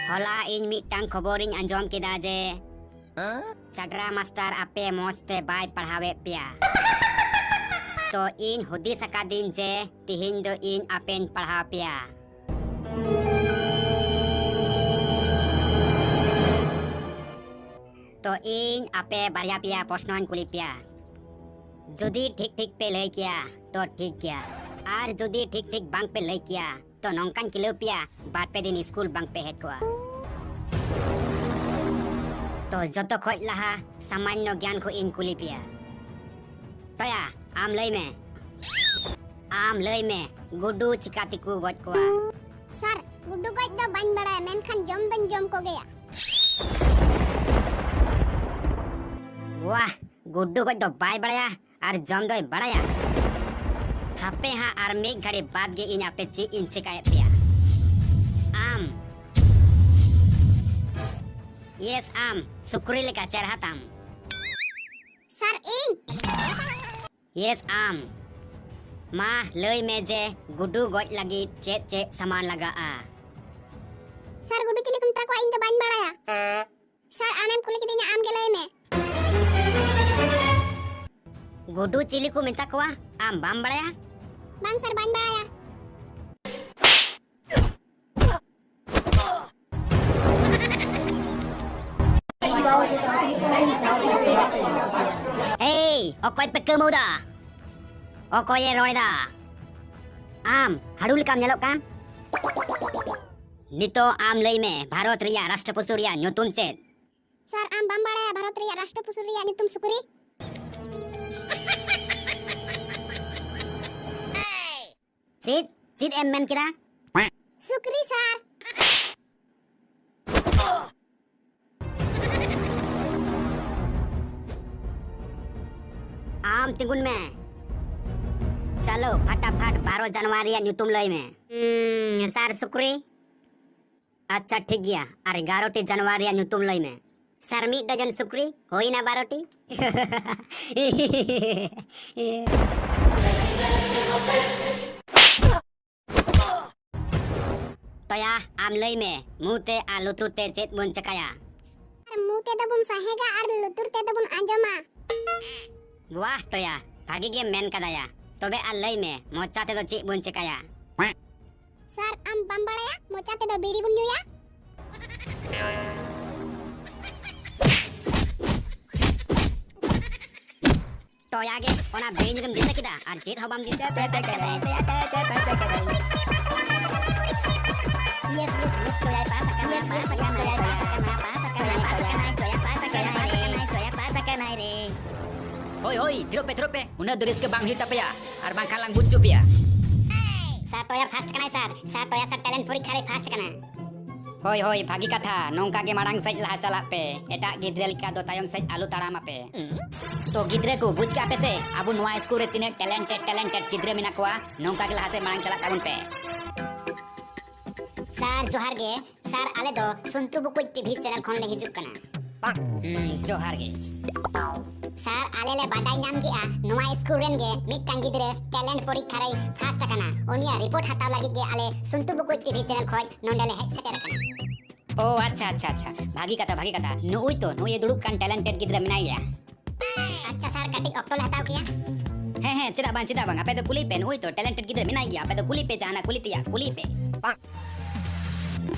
ᱦᱚᱞᱟ ᱤᱧ ᱢᱤᱫᱴᱟᱝ ᱠᱷᱚᱵᱚᱨᱤᱧ ᱟᱸᱡᱚᱢ ᱠᱮᱫᱟ ᱡᱮ ᱪᱟᱰᱨᱟ ᱢᱟᱥᱴᱟᱨ ᱟᱯᱮ ᱢᱚᱡᱽ ᱛᱮ ᱵᱟᱭ ᱯᱟᱲᱦᱟᱣᱮᱫ ᱯᱮᱭᱟ᱾ ᱛᱚ ᱤᱧ ᱦᱩᱫᱤᱥ ᱟᱠᱟᱫᱤᱧ ᱡᱮ ᱛᱤᱦᱤᱧ ᱫᱚ ᱤᱧ ᱟᱯᱮᱧ ᱯᱟᱲᱦᱟᱣ ᱯᱮᱭᱟ᱾ ᱛᱚ ᱤᱧ ᱟᱯᱮ ᱵᱟᱨᱭᱟ ᱯᱮᱭᱟ ᱯᱨᱚᱥᱱᱚᱧ ᱠᱩᱞᱤ ᱯᱮᱭᱟ᱾ ᱡᱩᱫᱤ ᱴᱷᱤᱠ ᱴᱷᱤᱠ ᱯᱮ ᱞᱟᱹᱭ ᱠᱮᱭᱟ ᱛᱚ ᱴᱷᱤᱠ ᱜᱮᱭᱟ, ᱟᱨ ᱡᱩᱫᱤ ᱴᱷᱤᱠ ᱴᱷᱤᱠ ᱵᱟᱝ ᱯᱮ ᱞᱟᱹᱭ ᱠᱮᱭᱟ ᱛᱚ ᱱᱚᱝᱠᱟᱧ ᱠᱷᱤᱞᱟᱹᱣ ᱯᱮᱭᱟ, ᱵᱟᱨ ᱯᱮ ᱫᱤᱱ ᱥᱠᱩᱞ ᱵᱟᱝ ᱯᱮ ᱦᱮᱡ ᱠᱚᱜᱼᱟ᱾ ᱛᱚ ᱡᱚᱛᱚ ᱠᱷᱚᱡ ᱞᱟᱦᱟ ᱥᱟᱢᱟᱱᱱᱚ ᱜᱮᱭᱟᱱ ᱠᱷᱚᱡ ᱤᱧ ᱠᱩᱞᱤ ᱯᱮᱭᱟ᱾ ᱛᱚᱭᱟ, ᱟᱢ ᱞᱟᱹᱭ ᱢᱮ, ᱟᱢ ᱞᱟᱹᱭ ᱢᱮ, ᱜᱩᱰᱩ ᱪᱤᱠᱟ ᱛᱮᱠᱚ ᱜᱚᱡ ᱠᱚᱣᱟ? ᱥᱟᱨ, ᱜᱩᱰᱩ ᱜᱚᱡ ᱫᱚ ᱵᱟᱹᱧ ᱵᱟᱲᱟᱭᱟ, ᱢᱮᱱᱠᱷᱟᱱ ᱡᱚᱢ ᱫᱚᱧ ᱡᱚᱢ ᱠᱚᱜᱮᱭᱟ᱾ ᱣᱟᱦ, ᱜᱩᱰᱩ ᱜᱚᱡ ᱫᱚ ᱵᱟᱭ ᱵᱟᱲᱟᱭᱟ ᱟᱨ ᱡᱚᱢ ᱫᱚᱭ ᱵᱟᱲᱟᱭᱟ᱾ ᱦᱟᱯᱮ ᱦᱟᱸᱜ, ᱟᱨ ᱢᱤᱫ ᱜᱷᱟᱹᱲᱤ ᱵᱟᱫᱽ ᱜᱮ ᱤᱧ ᱟᱯᱮ ᱪᱮᱫ ᱤᱧ ᱪᱮᱠᱟᱭᱮᱫ ᱯᱮᱭᱟ᱾ ᱟᱢ, ᱭᱮᱥ, ᱟᱢ ᱥᱩᱠᱨᱤ ᱞᱮᱠᱟ ᱪᱮᱨᱦᱟ ᱛᱟᱢ᱾ ᱥᱟᱨ, ᱤᱧ? ᱭᱮᱥ, ᱟᱢ᱾ ᱢᱟ ᱞᱟᱹᱭ ᱢᱮ ᱡᱮ ᱜᱩᱰᱩ ᱜᱚᱡ ᱞᱟᱹᱜᱤᱫ ᱪᱮᱫ ᱪᱮᱫ ᱥᱟᱢᱟᱱ ᱞᱟᱜᱟᱜᱼᱟ? ᱥᱟᱨ, ᱜᱩᱰᱩ ᱪᱤᱞᱤ ᱠᱚ ᱢᱮᱛᱟ ᱠᱚᱣᱟ, ᱤᱧ ᱫᱚ ᱵᱟᱹᱧ ᱵᱟᱲᱟᱭᱟ᱾ ᱥᱟᱨ, ᱟᱢᱮᱢ ᱠᱩᱞᱤ ᱠᱤᱫᱤᱧᱟ, ᱟᱢ ᱜᱮ ᱞᱟᱹᱭ ᱢᱮ᱾ ᱜᱩᱰᱩ ᱪᱤᱞᱤ ᱠᱚ ᱢᱮᱛᱟ ᱠᱚᱣᱟ, ᱟᱢ ᱵᱟᱢ ᱵᱟᱲᱟᱭᱟ? ᱵᱟᱝ ᱥᱟᱨ, ᱵᱟᱹᱧ ᱵᱟᱲᱟᱭᱟ᱾ ᱮᱭ, ᱚᱠᱚᱭ ᱯᱮ ᱠᱟᱹᱢᱟᱹᱣ ᱫᱟ? ᱚᱠᱚᱭᱮ ᱨᱚᱲ ᱮᱫᱟ? ᱟᱢ ᱦᱟᱹᱲᱩ ᱞᱮᱠᱟᱢ ᱧᱮᱞᱚᱜ ᱠᱟᱱ᱾ ᱱᱤᱛᱚᱜ ᱟᱢ ᱞᱟᱹᱭ ᱢᱮ, ᱵᱷᱟᱨᱚᱛ ᱨᱮᱭᱟᱜ ᱨᱟᱥᱴᱨᱚ ᱯᱚᱥᱩ ᱨᱮᱭᱟᱜ ᱧᱩᱛᱩᱢ ᱪᱮᱫ? ᱥᱟᱨ, ᱟᱢ ᱵᱟᱢ ᱵᱟᱲᱟᱭᱟ ᱵᱷᱟᱨᱚᱛ ᱨᱮᱭᱟᱜ ᱨᱟᱥᱴᱨᱚ ᱯᱚᱥᱩ ᱨᱮᱭᱟᱜ ᱧᱩᱛᱩᱢ ᱥᱩᱠᱨᱤ? ᱪᱮᱫ? ᱪᱮᱫ ᱮᱢ ᱢᱮᱱ ᱠᱮᱫᱟ? ᱥᱩᱠᱨᱤ, ᱥᱟᱨ᱾ ᱟᱢ ᱛᱤᱸᱜᱩᱱ ᱢᱮ᱾ ᱪᱚᱞᱚ, ᱯᱷᱟᱴᱟᱯᱷᱟᱴ ᱵᱟᱨᱚ ᱡᱟᱱᱣᱟᱨ ᱨᱮᱭᱟᱜ ᱧᱩᱛᱩᱢ ᱞᱟᱹᱭ ᱢᱮ᱾ ᱩᱸ, ᱥᱟᱨ, ᱥᱩᱠᱨᱤ᱾ ᱟᱪᱪᱷᱟ, ᱴᱷᱤᱠ ᱜᱮᱭᱟ᱾ ᱟᱨ ᱮᱜᱟᱨᱚ ᱴᱤ ᱡᱟᱱᱣᱟᱨ ᱨᱮᱭᱟᱜ ᱧᱩᱛᱩᱢ ᱞᱟᱹᱭ ᱢᱮ᱾ ᱥᱟᱨ, ᱢᱤᱫ ᱰᱚᱡᱚᱱ ᱥᱩᱠᱨᱤ, ᱦᱩᱭᱱᱟ ᱵᱟᱨᱚ ᱴᱤ᱾ ᱴᱚᱭᱟ, ᱟᱢ ᱞᱟᱹᱭ ᱢᱮ, ᱢᱩ ᱛᱮ ᱟᱨ ᱞᱩᱛᱩᱨ ᱛᱮ ᱪᱮᱫ ᱵᱚᱱ ᱪᱮᱠᱟᱭᱟ? ᱟᱨ ᱢᱩ ᱛᱮᱫᱚ ᱵᱚᱱ ᱥᱟᱦᱮᱜᱟ ᱟᱨ ᱞᱩᱛᱩᱨ ᱛᱮᱫᱚ ᱵᱚᱱ ᱟᱸᱡᱚᱢᱟ᱾ ᱵᱟᱦ ᱴᱚᱭᱟ, ᱵᱷᱟᱜᱤ ᱜᱮᱢ ᱢᱮᱱ ᱠᱟᱫᱟᱭᱟ᱾ ᱛᱚᱵᱮ ᱟᱨ ᱞᱟᱹᱭ ᱢᱮ, ᱢᱚᱪᱟ ᱛᱮᱫᱚ ᱪᱮᱫ ᱵᱚᱱ ᱪᱮᱠᱟᱭᱟ? ᱥᱟᱨ, ᱟᱢ ᱵᱟᱢ ᱵᱟᱲᱟᱭᱟ? ᱢᱚᱪᱟ ᱛᱮᱫᱚ ᱵᱤᱲᱤ ᱵᱚᱱ ᱧᱩᱭᱟ᱾ ᱴᱚᱭᱟ ᱜᱮ ᱚᱱᱟ ᱵᱮᱧ ᱨᱮᱢ ᱫᱤᱥᱟᱹ ᱠᱮᱫᱟ ᱟᱨ ᱪᱮᱫ ᱦᱚᱸ ᱵᱟᱢ ᱫᱤᱥᱟᱹ ᱠᱮᱫᱟ᱾ ᱴᱚᱭᱟ ᱯᱟᱥ ᱟᱠᱟᱱᱟ, ᱴᱚᱭᱟ ᱯᱟᱥ ᱟᱠᱟᱱᱟ, ᱴᱚᱭᱟ ᱯᱟᱥ ᱟᱠᱟᱱᱟ, ᱴᱚᱭᱟ ᱯᱟᱥ ᱟᱠᱟᱱᱟ, ᱴᱚᱭᱟ ᱯᱟᱥ ᱟᱠᱟᱱᱟ, ᱴᱚᱭᱟ ᱯᱟᱥ ᱟᱠᱟᱱᱟ, ᱴᱚᱭᱟ ᱯᱟᱥ ᱟᱠᱟᱱᱟ, ᱴᱚᱭᱟ ᱯᱟᱥ ᱟᱠᱟᱱᱟ ᱨᱮ᱾ ᱦᱳᱭ, ᱦᱳᱭ, ᱛᱷᱤᱨᱚᱜ ᱯᱮ, ᱛᱷᱤᱨᱚᱜ ᱯᱮ᱾ ᱩᱱᱟᱹᱜ ᱫᱚ ᱨᱟᱹᱥᱠᱟᱹ ᱵᱟᱝ ᱦᱩᱭᱩᱜ ᱛᱟᱯᱮᱭᱟ, ᱟᱨ ᱵᱟᱝᱠᱷᱟᱱ ᱞᱟᱝ ᱵᱩᱡᱽ ᱦᱚᱪᱚ ᱯᱮᱭᱟ᱾ ᱥᱟᱨ, ᱴᱚᱭᱟ ᱯᱷᱟᱥᱴ ᱠᱟᱱᱟᱭ ᱥᱟᱨ᱾ ᱥᱟᱨ, ᱴᱚᱭᱟ ᱥᱟᱨ ᱴᱮᱞᱮᱱᱴ ᱯᱚᱨᱤᱠᱠᱷᱟ ᱨᱮ ᱯᱷᱟᱥᱴ ᱠᱟᱱᱟ᱾ ᱦᱳᱭ, ᱦᱳᱭ, ᱵᱷᱟᱹᱜᱤ ᱠᱟᱛᱷᱟ᱾ ᱱᱚᱝᱠᱟ ᱜᱮ ᱢᱟᱲᱟᱝ ᱥᱮᱫ ᱞᱟᱦᱟ ᱪᱟᱞᱟᱜ ᱯᱮ᱾ ᱮᱴᱟᱜ ᱜᱤᱫᱽᱨᱟᱹ ᱞᱮᱠᱟ ᱫᱚ ᱛᱟᱭᱚᱢ ᱥᱮᱫ ᱟᱞᱚ ᱛᱟᱲᱟᱢ ᱟᱯᱮ᱾ ᱛᱚ ᱜᱤᱫᱽᱨᱟᱹ ᱠᱚ, ᱵᱩᱡᱽ ᱠᱟᱜ ᱯᱮ ᱥᱮ, ᱟᱵᱚ ᱱᱚᱣᱟ ᱥᱠᱩᱞ ᱨᱮ ᱛᱤᱱᱟᱹᱜ ᱴᱮᱞᱮᱱᱴᱮᱰ, ᱴᱮᱞᱮᱱᱴᱮᱰ ᱜᱤᱫᱽᱨᱟᱹ ᱢᱮᱱᱟᱜ ᱠᱚᱣᱟ, ᱱᱚᱝᱠᱟ ᱜᱮ ᱞᱟᱦᱟ ᱥᱮᱫ ᱢᱟᱲᱟᱝ ᱪᱟᱞᱟᱜ ᱛᱟᱵᱚᱱ ᱯᱮ᱾ ᱥᱟᱨ, ᱡᱚᱦᱟᱨ ᱜᱮ᱾ ᱥᱟᱨ, ᱟᱞᱮ ᱫᱚ ᱥᱩᱱᱛᱩ ᱵᱩᱠᱩᱡ ᱴᱤᱵᱷᱤ ᱪᱮᱱᱮᱞ ᱠᱷᱚᱱ ᱞᱮ ᱦᱤᱡᱩᱜ ᱠᱟᱱᱟ᱾ ᱦᱩᱸ, ᱡᱚᱦᱟᱨ ᱜᱮ᱾ ᱥᱟᱨ, ᱟᱞᱮ ᱞᱮ ᱵᱟᱰᱟᱭ ᱧᱟᱢ ᱠᱮᱜᱼᱟ, ᱱᱚᱣᱟ ᱥᱠᱩᱞ ᱨᱮᱱ ᱜᱮ ᱢᱤᱫᱴᱟᱝ ᱜᱤᱫᱽᱨᱟᱹ ᱴᱮᱞᱮᱱᱴ ᱯᱚᱨᱤᱠᱠᱷᱟ ᱨᱮᱭ ᱯᱷᱟᱥᱴ ᱟᱠᱟᱱᱟ᱾ ᱩᱱᱤᱭᱟᱜ ᱨᱤᱯᱳᱨᱴ ᱦᱟᱛᱟᱣ ᱞᱟᱹᱜᱤᱫ ᱜᱮ ᱟᱞᱮ ᱥᱩᱱᱛᱩ ᱵᱩᱠᱩᱡ ᱴᱤᱵᱷᱤ ᱪᱮᱱᱮᱞ ᱠᱷᱚᱱ ᱱᱚᱸᱰᱮ ᱞᱮ ᱦᱮᱡ ᱥᱮᱴᱮᱨ ᱟᱠᱟᱱᱟ᱾ ᱳ, ᱟᱪᱪᱷᱟ, ᱟᱪᱪᱷᱟ, ᱟᱪᱪᱷᱟ, ᱵᱷᱟᱹᱜᱤ ᱠᱟᱛᱷᱟ, ᱵᱷᱟᱹᱜᱤ ᱠᱟᱛᱷᱟ᱾ ᱱᱩᱜᱼᱩᱭ ᱛᱚ, ᱱᱩᱭ ᱮ ᱫᱩᱲᱩᱵ ᱠᱟᱱ ᱴᱮᱞᱮᱱᱴᱮᱰ ᱜᱤᱫᱽᱨᱟᱹ ᱢᱮᱱᱟᱭ ᱜᱮᱭᱟ᱾ ᱟᱪᱪᱷᱟ ᱥᱟᱨ, ᱠᱟᱹᱴᱤᱡ ᱚᱠᱛᱚ ᱞᱮ ᱦᱟᱛᱟᱣ ᱠᱮᱭᱟ? ᱦᱮᱸ, ᱦᱮᱸ, ᱪᱮᱫᱟᱜ ᱵᱟᱝ, ᱪᱮᱫᱟᱜ ᱵᱟᱝ? ᱟᱯᱮ ᱫᱚ ᱠᱩᱞᱤ ᱯᱮ, ᱱᱩᱜᱼᱩᱭ ᱛᱚ ᱴᱮᱞᱮᱱᱴᱮᱰ ᱜᱤᱫᱽᱨᱟᱹ ᱢᱮᱱᱟᱭ ᱜᱮᱭᱟ᱾ ᱟᱯᱮ ᱫᱚ ᱠᱩᱞᱤ ᱯᱮ, ᱡᱟᱦᱟᱱᱟᱜ ᱠᱩᱞᱤ ᱛᱮᱭᱟᱜ ᱠᱩᱞᱤ ᱯᱮ᱾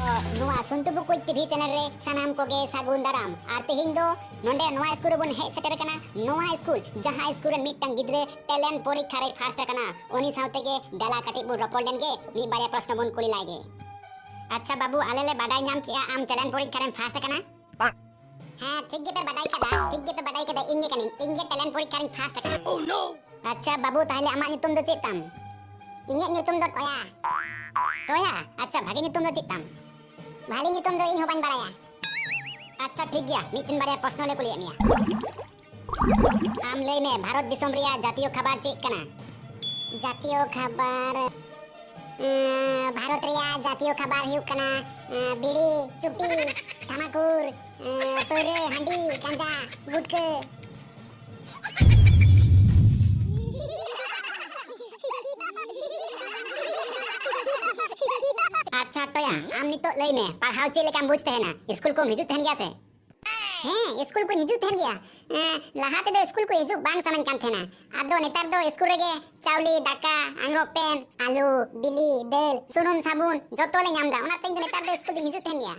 ᱛᱚ, ᱱᱚᱣᱟ ᱥᱩᱱᱛᱩ ᱵᱩᱠᱩᱡ ᱴᱤᱵᱷᱤ ᱪᱮᱱᱮᱞ ᱨᱮ ᱥᱟᱱᱟᱢ ᱠᱚᱜᱮ ᱥᱟᱹᱜᱩᱱ ᱫᱟᱨᱟᱢ᱾ ᱟᱨ ᱛᱮᱦᱮᱧ ᱫᱚ ᱱᱚᱰᱮ ᱱᱚᱣᱟ ᱥᱠᱩᱞ ᱨᱮᱵᱚᱱ ᱦᱮᱡ ᱥᱮᱴᱮᱨ ᱟᱠᱟᱱᱟ, ᱱᱚᱣᱟ ᱥᱠᱩᱞ ᱡᱟᱦᱟᱸ ᱥᱠᱩᱞ ᱨᱮᱱ ᱢᱤᱫᱴᱟᱝ ᱜᱤᱫᱽᱨᱟᱹ ᱴᱮᱞᱮᱱᱴ ᱯᱚᱨᱤᱠᱠᱷᱟ ᱨᱮᱭ ᱯᱷᱟᱥᱴ ᱟᱠᱟᱱᱟ, ᱩᱱᱤ ᱥᱟᱶ ᱛᱮᱜᱮ ᱫᱮᱞᱟ ᱠᱟᱹᱴᱤᱡ ᱵᱚᱱ ᱨᱚᱯᱚᱲ ᱞᱮᱱ ᱜᱮ, ᱢᱤᱫ ᱵᱟᱨᱭᱟ ᱯᱨᱚᱥᱱᱚ ᱵᱚᱱ ᱠᱩᱞᱤ ᱞᱟᱭ ᱜᱮ᱾ ᱟᱪᱪᱷᱟ ᱵᱟᱹᱵᱩ, ᱟᱞᱮ ᱞᱮ ᱵᱟᱰᱟᱭ ᱧᱟᱢ ᱠᱮᱜᱼᱟ ᱟᱢ ᱴᱮᱞᱮᱱᱴ ᱯᱚᱨᱤᱠᱠᱷᱟ ᱨᱮᱢ ᱯᱷᱟᱥᱴ ᱟᱠᱟᱱᱟ᱾ ᱦᱮᱸ, ᱴᱷᱤᱠ ᱜᱮᱯᱮ ᱵᱟᱰᱟᱭ ᱠᱟᱫᱟ, ᱴᱷᱤᱠ ᱜᱮᱯᱮ ᱵᱟᱰᱟᱭ ᱠᱟᱫᱟ, ᱤᱧ ᱜᱮ ᱠᱟᱹᱱᱟᱹᱧ, ᱤᱧ ᱜᱮ ᱴᱮᱞᱮᱱᱴ ᱯᱚᱨᱤᱠᱠᱷᱟ ᱨᱤᱧ ᱯᱷᱟᱥᱴ ᱟᱠᱟᱱᱟ᱾ ᱟᱪᱪᱷᱟ ᱵᱟᱹᱵᱩ, ᱛᱟᱦᱞᱮ ᱟᱢᱟᱜ ᱧᱩᱛᱩᱢ ᱫᱚ ᱪᱮᱫ ᱛᱟᱢ? ᱤᱧᱟᱹᱜ ᱧᱩᱛᱩᱢ ᱫᱚ ᱴᱚᱭᱟ᱾ ᱴᱚᱭᱟ? ᱟᱪᱪᱷᱟ, ᱵᱷᱟᱜᱮ ᱧᱩᱛᱩᱢ ᱫᱚ ᱪᱮᱫ ᱛᱟᱢ? ᱵᱷᱟᱞᱮ ᱧᱩᱛᱩᱢ ᱫᱚ ᱤᱧ ᱦᱚᱸ ᱵᱟᱹᱧ ᱵᱟᱲᱟᱭᱟ᱾ ᱟᱪᱪᱷᱟ ᱴᱷᱤᱠ ᱜᱮᱭᱟ, ᱢᱤᱫᱴᱮᱱ ᱵᱟᱨᱭᱟ ᱯᱨᱚᱥᱱᱚ ᱞᱮ ᱠᱩᱞᱤᱭᱮᱫ ᱢᱮᱭᱟ᱾ ᱟᱢ ᱞᱟᱹᱭ ᱢᱮ, ᱵᱷᱟᱨᱚᱛ ᱫᱤᱥᱚᱢ ᱨᱮᱭᱟᱜ ᱡᱟᱛᱤᱭᱚ ᱠᱷᱟᱵᱟᱨ ᱪᱮᱫ ᱠᱟᱱᱟ? ᱡᱟᱛᱤᱭᱚ ᱠᱷᱟᱵᱟᱨ, ᱮᱸ, ᱵᱷᱟᱨᱚᱛ ᱨᱮᱭᱟᱜ ᱡᱟᱛᱤᱭᱚ ᱠᱷᱟᱵᱟᱨ ᱦᱩᱭᱩᱜ ᱠᱟᱱᱟ, ᱮᱸ, ᱵᱤᱲᱤ, ᱪᱩᱴᱤ, ᱛᱷᱟᱢᱟᱠᱩᱨ, ᱮᱸ, ᱯᱟᱹᱣᱨᱟᱹ, ᱦᱟᱺᱰᱤ, ᱜᱟᱸᱡᱟ, ᱜᱩᱴᱠᱟᱹ᱾ ᱟᱪᱪᱷᱟ ᱴᱚᱭᱟ, ᱟᱢ ᱱᱤᱛᱚᱜ ᱞᱟᱹᱭ ᱢᱮ, ᱯᱟᱲᱦᱟᱣ ᱪᱮᱫ ᱞᱮᱠᱟᱢ ᱵᱩᱡᱽ ᱛᱟᱦᱮᱱᱟ? ᱥᱠᱩᱞ ᱠᱚᱢ ᱦᱤᱡᱩᱜ ᱛᱟᱦᱮᱱ ᱜᱮᱭᱟ ᱥᱮ? ᱦᱮᱸ, ᱥᱠᱩᱞ ᱠᱚᱧ ᱦᱤᱡᱩᱜ ᱛᱟᱦᱮᱱ ᱜᱮᱭᱟ᱾ ᱮᱸ, ᱞᱟᱦᱟ ᱛᱮᱫᱚ ᱥᱠᱩᱞ ᱠᱚ ᱦᱤᱡᱩᱜ ᱵᱟᱝ ᱥᱟᱱᱟᱧ ᱠᱟᱱ ᱛᱟᱦᱮᱱᱟ᱾ ᱟᱫᱚ ᱱᱮᱛᱟᱨ ᱫᱚ ᱥᱠᱩᱞ ᱨᱮᱜᱮ ᱪᱟᱣᱞᱮ, ᱫᱟᱠᱟ, ᱟᱝᱨᱚᱵ, ᱯᱮᱱ, ᱟᱹᱞᱩ, ᱵᱤᱞᱤ, ᱫᱟᱹᱞ, ᱥᱩᱱᱩᱢ, ᱥᱟᱵᱩᱱ ᱡᱚᱛᱚ ᱞᱮ ᱧᱟᱢ ᱮᱫᱟ᱾ ᱚᱱᱟᱛᱮ ᱤᱧ ᱫᱚ ᱱᱮᱛᱟᱨ ᱫᱚ ᱥᱠᱩᱞ ᱫᱚᱧ ᱦᱤᱡᱩᱜ ᱛᱟᱦᱮᱱ ᱜᱮᱭᱟ᱾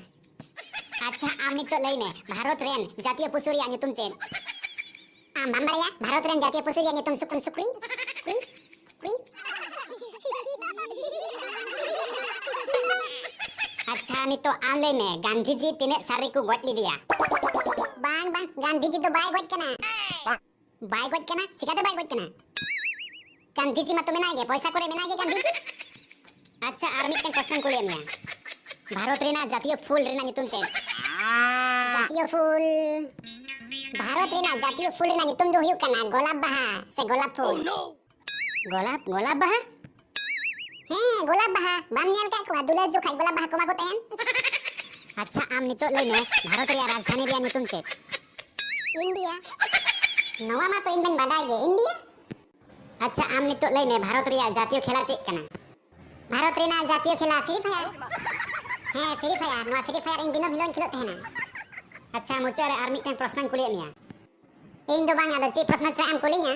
ᱟᱪᱪᱷᱟ, ᱟᱢ ᱱᱤᱛᱚᱜ ᱞᱟᱹᱭ ᱢᱮ, ᱵᱷᱟᱨᱚᱛ ᱨᱮᱱ ᱡᱟᱛᱤᱭᱚ ᱯᱚᱥᱩ ᱨᱮᱭᱟᱜ ᱧᱩᱛᱩᱢ ᱪᱮᱫ? ᱟᱢ ᱵᱟᱢ ᱵᱟᱲᱟᱭᱟ ᱵᱷᱟᱨᱚᱛ ᱨᱮᱱ ᱡᱟᱹᱛᱤᱭᱚ ᱯᱚᱥᱩ ᱨᱮᱭᱟᱜ ᱧᱩᱛᱩᱢ ᱥᱩᱠ-, ᱥᱩᱠᱨᱤ? ᱥᱩᱠᱨᱤ? ᱥᱩᱠᱨᱤ? ᱟᱪᱪᱷᱟ, ᱱᱤᱛᱚᱜ ᱟᱢ ᱞᱟᱹᱭ ᱢᱮ, ᱜᱟᱱᱫᱷᱤᱡᱤ ᱛᱤᱱᱟᱹᱜ ᱥᱟᱞ ᱨᱮᱠᱚ ᱜᱚᱡ ᱞᱮᱫᱮᱭᱟ? ᱵᱟᱝ, ᱵᱟᱝ, ᱜᱟᱱᱫᱷᱤᱡᱤ ᱫᱚ ᱵᱟᱭ ᱜᱚᱡ ᱠᱟᱱᱟ᱾ ᱵᱟᱭ ᱜᱚᱡ ᱠᱟᱱᱟ? ᱪᱤᱠᱟᱹᱛᱮ ᱵᱟᱭ ᱜᱚᱡ ᱠᱟᱱᱟ? ᱜᱟᱱᱫᱷᱤᱡᱤ ᱢᱟᱛᱚ ᱢᱮᱱᱟᱭ ᱜᱮ, ᱯᱚᱭᱥᱟ ᱠᱚᱨᱮ ᱢᱮᱱᱟᱭ ᱜᱮ ᱜᱟᱱᱫᱷᱤᱡᱤ᱾ ᱟᱪᱪᱷᱟ, ᱟᱨ ᱢᱤᱫᱴᱮᱱ ᱠᱚᱥᱪᱮᱱ ᱠᱩᱞᱤᱭᱮᱫ ᱢᱮᱭᱟ, ᱵᱷᱟᱨᱚᱛ ᱨᱮᱱᱟᱜ ᱡᱟᱛᱤᱭᱚ ᱯᱷᱩᱞ ᱨᱮᱱᱟᱜ ᱧᱩᱛᱩᱢ ᱪᱮᱫ? ᱡᱟᱛᱤᱭᱚ ᱯᱷᱩᱞ, ᱵᱷᱟᱨᱚᱛ ᱨᱮᱱᱟᱜ ᱡᱟᱛᱤᱭᱚ ᱯᱷᱩᱞ ᱨᱮᱱᱟᱜ ᱧᱩᱛᱩᱢ ᱫᱚ ᱦᱩᱭᱩᱜ ᱠᱟᱱᱟ ᱜᱳᱞᱟᱯ ᱵᱟᱦᱟ ᱥᱮ ᱜᱳᱞᱟᱯ ᱯᱷᱩᱞ᱾ ᱜᱳᱞᱟᱯ, ᱜᱳᱞᱟᱯ ᱵᱟᱦᱟ? ᱦᱮᱸ, ᱜᱳᱞᱟᱯ ᱵᱟᱦᱟ᱾ ᱵᱟᱢ ᱧᱮᱞ ᱠᱟᱜ ᱠᱚᱣᱟ? ᱫᱩᱞᱟᱹᱲ ᱡᱚᱠᱷᱟᱡ ᱜᱳᱞᱟᱯ ᱵᱟᱦᱟ ᱠᱚ ᱮᱢᱟ ᱠᱚ ᱛᱟᱦᱮᱱ᱾ ᱟᱪᱪᱷᱟ, ᱟᱢ ᱱᱤᱛᱚᱜ ᱞᱟᱹᱭ ᱢᱮ, ᱵᱷᱟᱨᱚᱛ ᱨᱮᱭᱟᱜ ᱨᱟᱡᱽᱫᱷᱟᱱᱤ ᱨᱮᱭᱟᱜ ᱧᱩᱛᱩᱢ ᱪᱮᱫ? ᱤᱱᱰᱤᱭᱟ᱾ ᱱᱚᱣᱟ ᱢᱟ ᱛᱚ ᱤᱧ ᱢᱟᱧ ᱵᱟᱰᱟᱭ ᱜᱮ, ᱤᱱᱰᱤᱭᱟ᱾ ᱟᱪᱪᱷᱟ, ᱟᱢ ᱱᱤᱛᱚᱜ ᱞᱟᱹᱭ ᱢᱮ, ᱵᱷᱟᱨᱚᱛ ᱨᱮᱭᱟᱜ ᱡᱟᱛᱤᱭᱚ ᱠᱷᱮᱞᱟ ᱪᱮᱫ ᱠᱟᱱᱟ? ᱵᱷᱟᱨᱚᱛ ᱨᱮᱱᱟᱜ ᱡᱟᱛᱤᱭᱚ ᱠᱷᱮᱞᱟ Free Fire᱾ ᱦᱮᱸ, Free Fire᱾ ᱱᱚᱣᱟ Free Fire ᱤᱧ ᱫᱤᱱᱟᱹᱢ ᱦᱤᱞᱳᱜ ᱤᱧ ᱠᱷᱮᱞᱳᱜ ᱛᱟᱦᱮᱱᱟ᱾ ᱟᱪᱪᱷᱟ, ᱢᱩᱪᱟᱹᱫ ᱨᱮ ᱟᱨ ᱢᱤᱫᱴᱟᱝ ᱯᱨᱚᱥᱱᱚᱧ ᱠᱩᱞᱤᱭᱮᱫ ᱢᱮᱭᱟ᱾ ᱤᱧ ᱫᱚ ᱵᱟᱝ, ᱟᱫᱚ ᱪᱮᱫ ᱯᱨᱚᱥᱱᱚ ᱪᱚ ᱮᱢ ᱠᱩᱞᱤᱧᱟ?